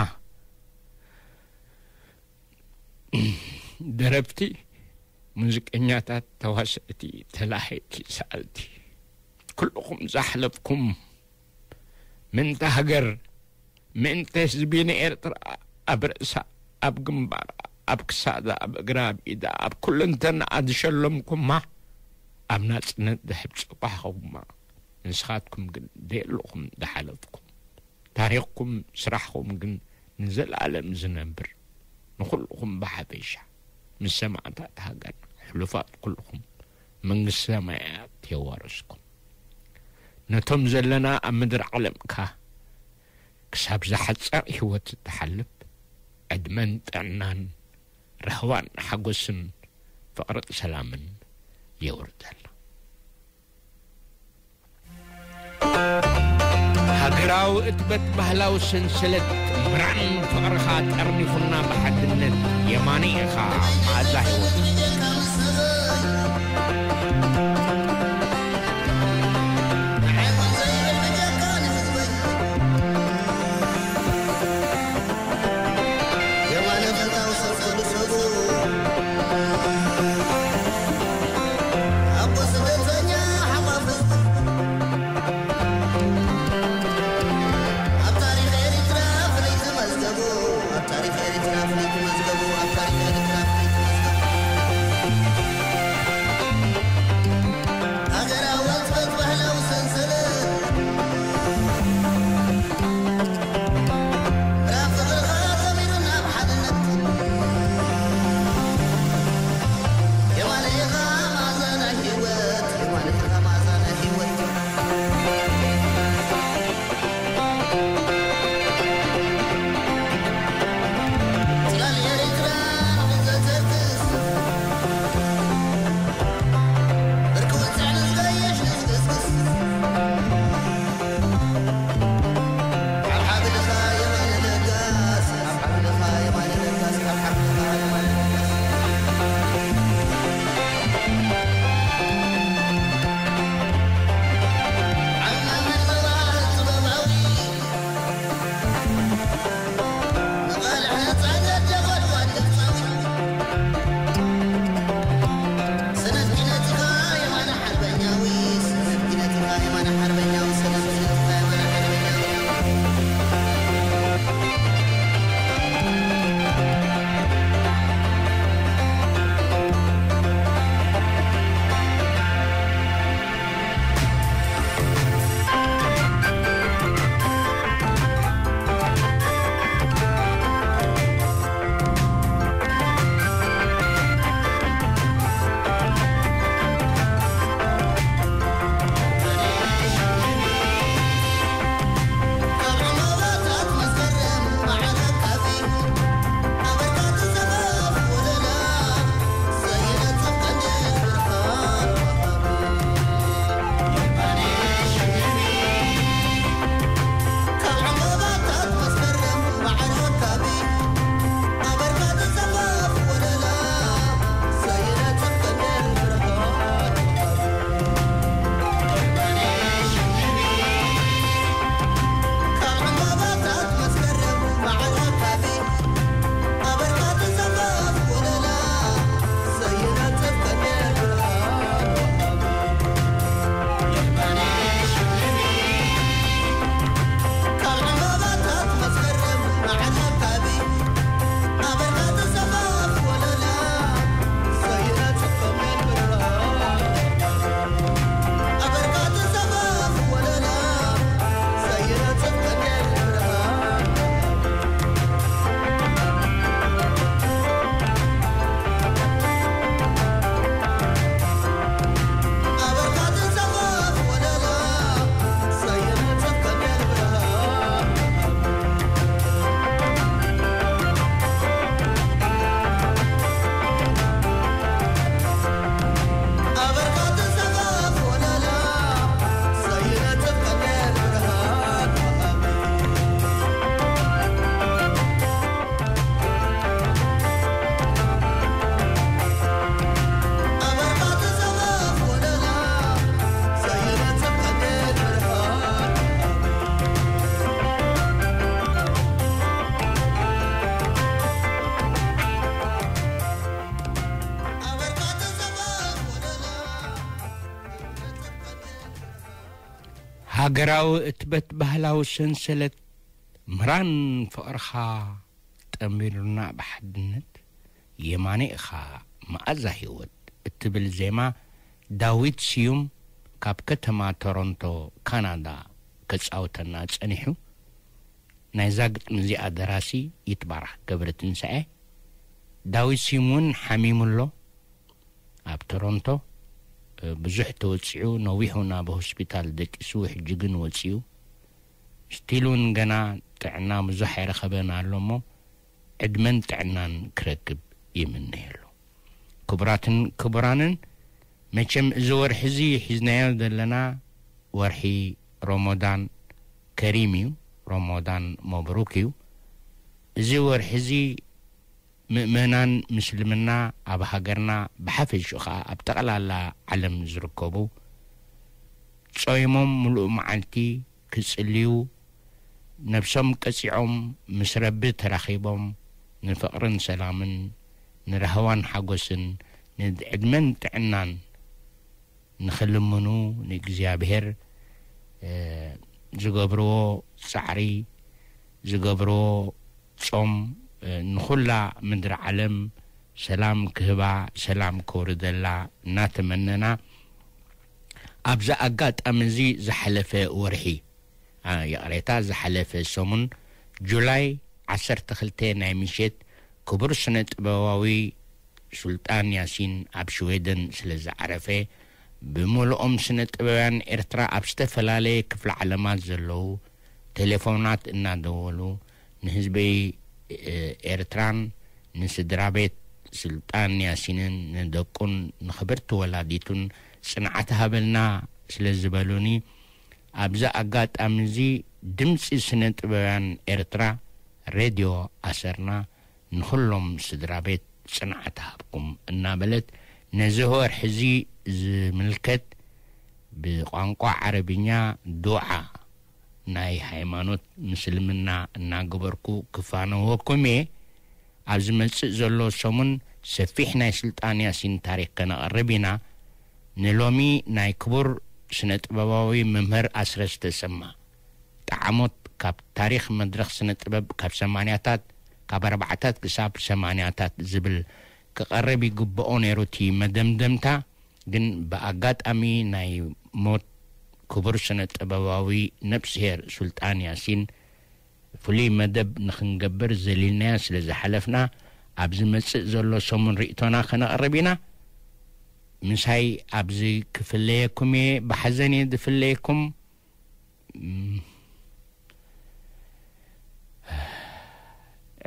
ደረፍቲ፣ ሙዚቀኛታት፣ ተዋሰእቲ፣ ተላሃይቲ፣ ሰኣልቲ፣ ኩልኹም ዝሓለፍኩም ምእንቲ ሃገር ምእንቲ ህዝቢ ንኤርትራ ኣብ ርእሳ ኣብ ግንባራ ኣብ ክሳዳ ኣብ እግራ ኣብ ኢዳ ኣብ ኩለንተናኣ ዝሸለምኩማ ኣብ ናጽነት ዘሕብ ጽባሕ ኸውማ ንስኻትኩም ግን ደየለኹም ዝሓለፍኩም ታሪኽኩም ስራሕኹም ግን ንዘለኣለም ዝነብር፣ ንኹልኹም ብሓፈሻ ምስ ሰማዕታት ሃገር፣ ሕሉፋት ኩልኹም፣ መንግስቲ ሰማያት የዋርስኩም። ነቶም ዘለና ኣብ ምድሪ ዓለምካ ክሳብ ዝሓጸር ህይወት እትሓልፍ፣ ዕድመን ጥዕናን ራህዋን ሓጎስን ፍቕርን ሰላምን የውርደልና። ሃገራዊ እትበት ባህላዊ ሰንሰለት ምራን ፍቕርኻ ጠርኒፉና ብሓድነት የማነ ኢኻ መኣዛ ህይወት። ሃገራዊ እትበት ባህላዊ ሰንሰለት ምራን ፍቕርኻ ጠሚሩና ብሓድነት የማነ ኢኻ መኣዛ ህይወት እትብል ዜማ ዳዊት ስዩም ካብ ከተማ ቶሮንቶ ካናዳ ከጻውተና ጸኒሑ። ናይዛ ግጥሚ እዚኣ ደራሲ ይትባረኽ ገብረትንሳኤ። ዳዊት ሲም እውን ሓሚሙ ኣሎ። ኣብ ቶሮንቶ፣ እ፣ ብዙሕ ተወጺዑ፣ ነዊሕ እውን ኣብ ሆስፒታል ደቂሱ፣ ሕጂ ግን ወጺኡ። ስቲል እውን ገና ጥዕና ብዙሕ ኣይረኸበን ኣሎ እሞ፣ ዕድመን ጥዕናን ክረክብ ይምነየሉ። ክቡራትን ክቡራንን፣ መቸም እዚ ወርሒ እዚ ሒዝናዮ ዘለና ወርሒ ሮሞዳን ከሪም እዩ። ሮሞዳን መብሩክ እዩ። እዚ ወርሒ እዚ ምእመናን ምስልምና ኣብ ሃገርና ብሓፈሽኡ ኸኣ ኣብ ጠቕላላ ዓለም ዝርከቡ ጾይሞም ምሉእ መዓልቲ ክጽልዩ፣ ነብሶም ቀጺዖም ምስ ረቢ ተራኺቦም ንፍቕርን ሰላምን ንራህዋን ሓጎስን ንዕድመን ጥዕናን ንኽልምኑ ንእግዚኣብሔር፣ እ፣ ዝገብርዎ ጻዕሪ፣ ዝገብርዎ ጾም፣ እ፣ ንኹላ ምድሪ ዓለም ሰላም ክህባ፣ ሰላም ከውርደላ እናተመነና፣ ኣብዚ ኣጋጣሚ እዚ ዝሓለፈ ወርሒ፣ ኣ፣ ይቕሬታ፣ ዝሓለፈ ሰሙን ጁላይ ዓሰርተ ክልተ ናይ ምሸት ክቡር ስነ ጥበባዊ ሱልጣን ያሲን ኣብ ሽዌደን ስለ ዝዓረፈ፣ ብምልኦም ስነ ጥበባውያን ኤርትራ ኣብ ዝተፈላለየ ክፍለ ዓለማት ዘለዉ ቴሌፎናት እናደወሉ ንህዝቢ፣ እ፣ ኤርትራን ንስድራ ቤት ስልጣን ያሲንን ንደቁን ንኽብርቲ ወላዲቱን ጽንዓት ሃበልና ስለ ዝበሉኒ፣ ኣብዚ ኣጋጣሚ እዚ ድምጺ ስነ ጥበባውያን ኤርትራ ሬድዮ ኣሰርና ንኹሎም ስድራ ቤት ጽንዓት ሃብኩም እናበለት፣ ነዚ ወርሒ እዚ ዝምልከት ብቋንቋ ዓረብኛ ዱዓ ናይ ሃይማኖት ምስልምና እናገበርኩ ክፋነወኩም እየ። ኣብ ዝመጽእ ዘሎ ሰሙን ሰፊሕ ናይ ስልጣን ያሲን ታሪኽ ከነቕርብ ኢና። ንሎሚ ናይ ክቡር ስነ ጥበባዊ መምህር ኣስረስ ተሰማ ጣዕሞት ካብ ታሪኽ መድረኽ ስነ ጥበብ ካብ ሰማንያታት፣ ካብ ኣርባዓታት ክሳብ ሰማንያታት ዝብል ክቐርብ ይግብኦ ነይሩ እቲ መደምደምታ። ግን ብኣጋጣሚ ናይ ሞት ክቡር ስነ ጥበባዊ ነብስሄር ሱልጣን ያሲን ፍሉይ መደብ ንኽንገብር ዘሊልናዮ ስለ ዝሓለፍና፣ ኣብ ዝመጽእ ዘሎ ሰሙን ርእይቶና ከነቕርብ ኢና። ምሳይ ኣብዚ ክፍለየኩም እየ፣ ብሓዘን እየ ዝፍለየኩም። እም፣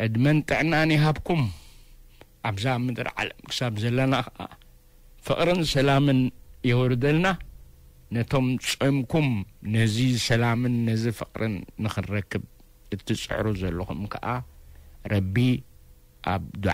ዕድመን ጥዕናን ይሃብኩም። ኣብዛ ምድሪ ዓለም ክሳብ ዘለና ኸኣ ፍቕርን ሰላምን የውርደልና። ነቶም ጾምኩም ነዚ ሰላምን ነዚ ፍቕርን ንኽንረክብ እትጽዕሩ ዘለኹም ከኣ ረቢ ኣብ ዱዓ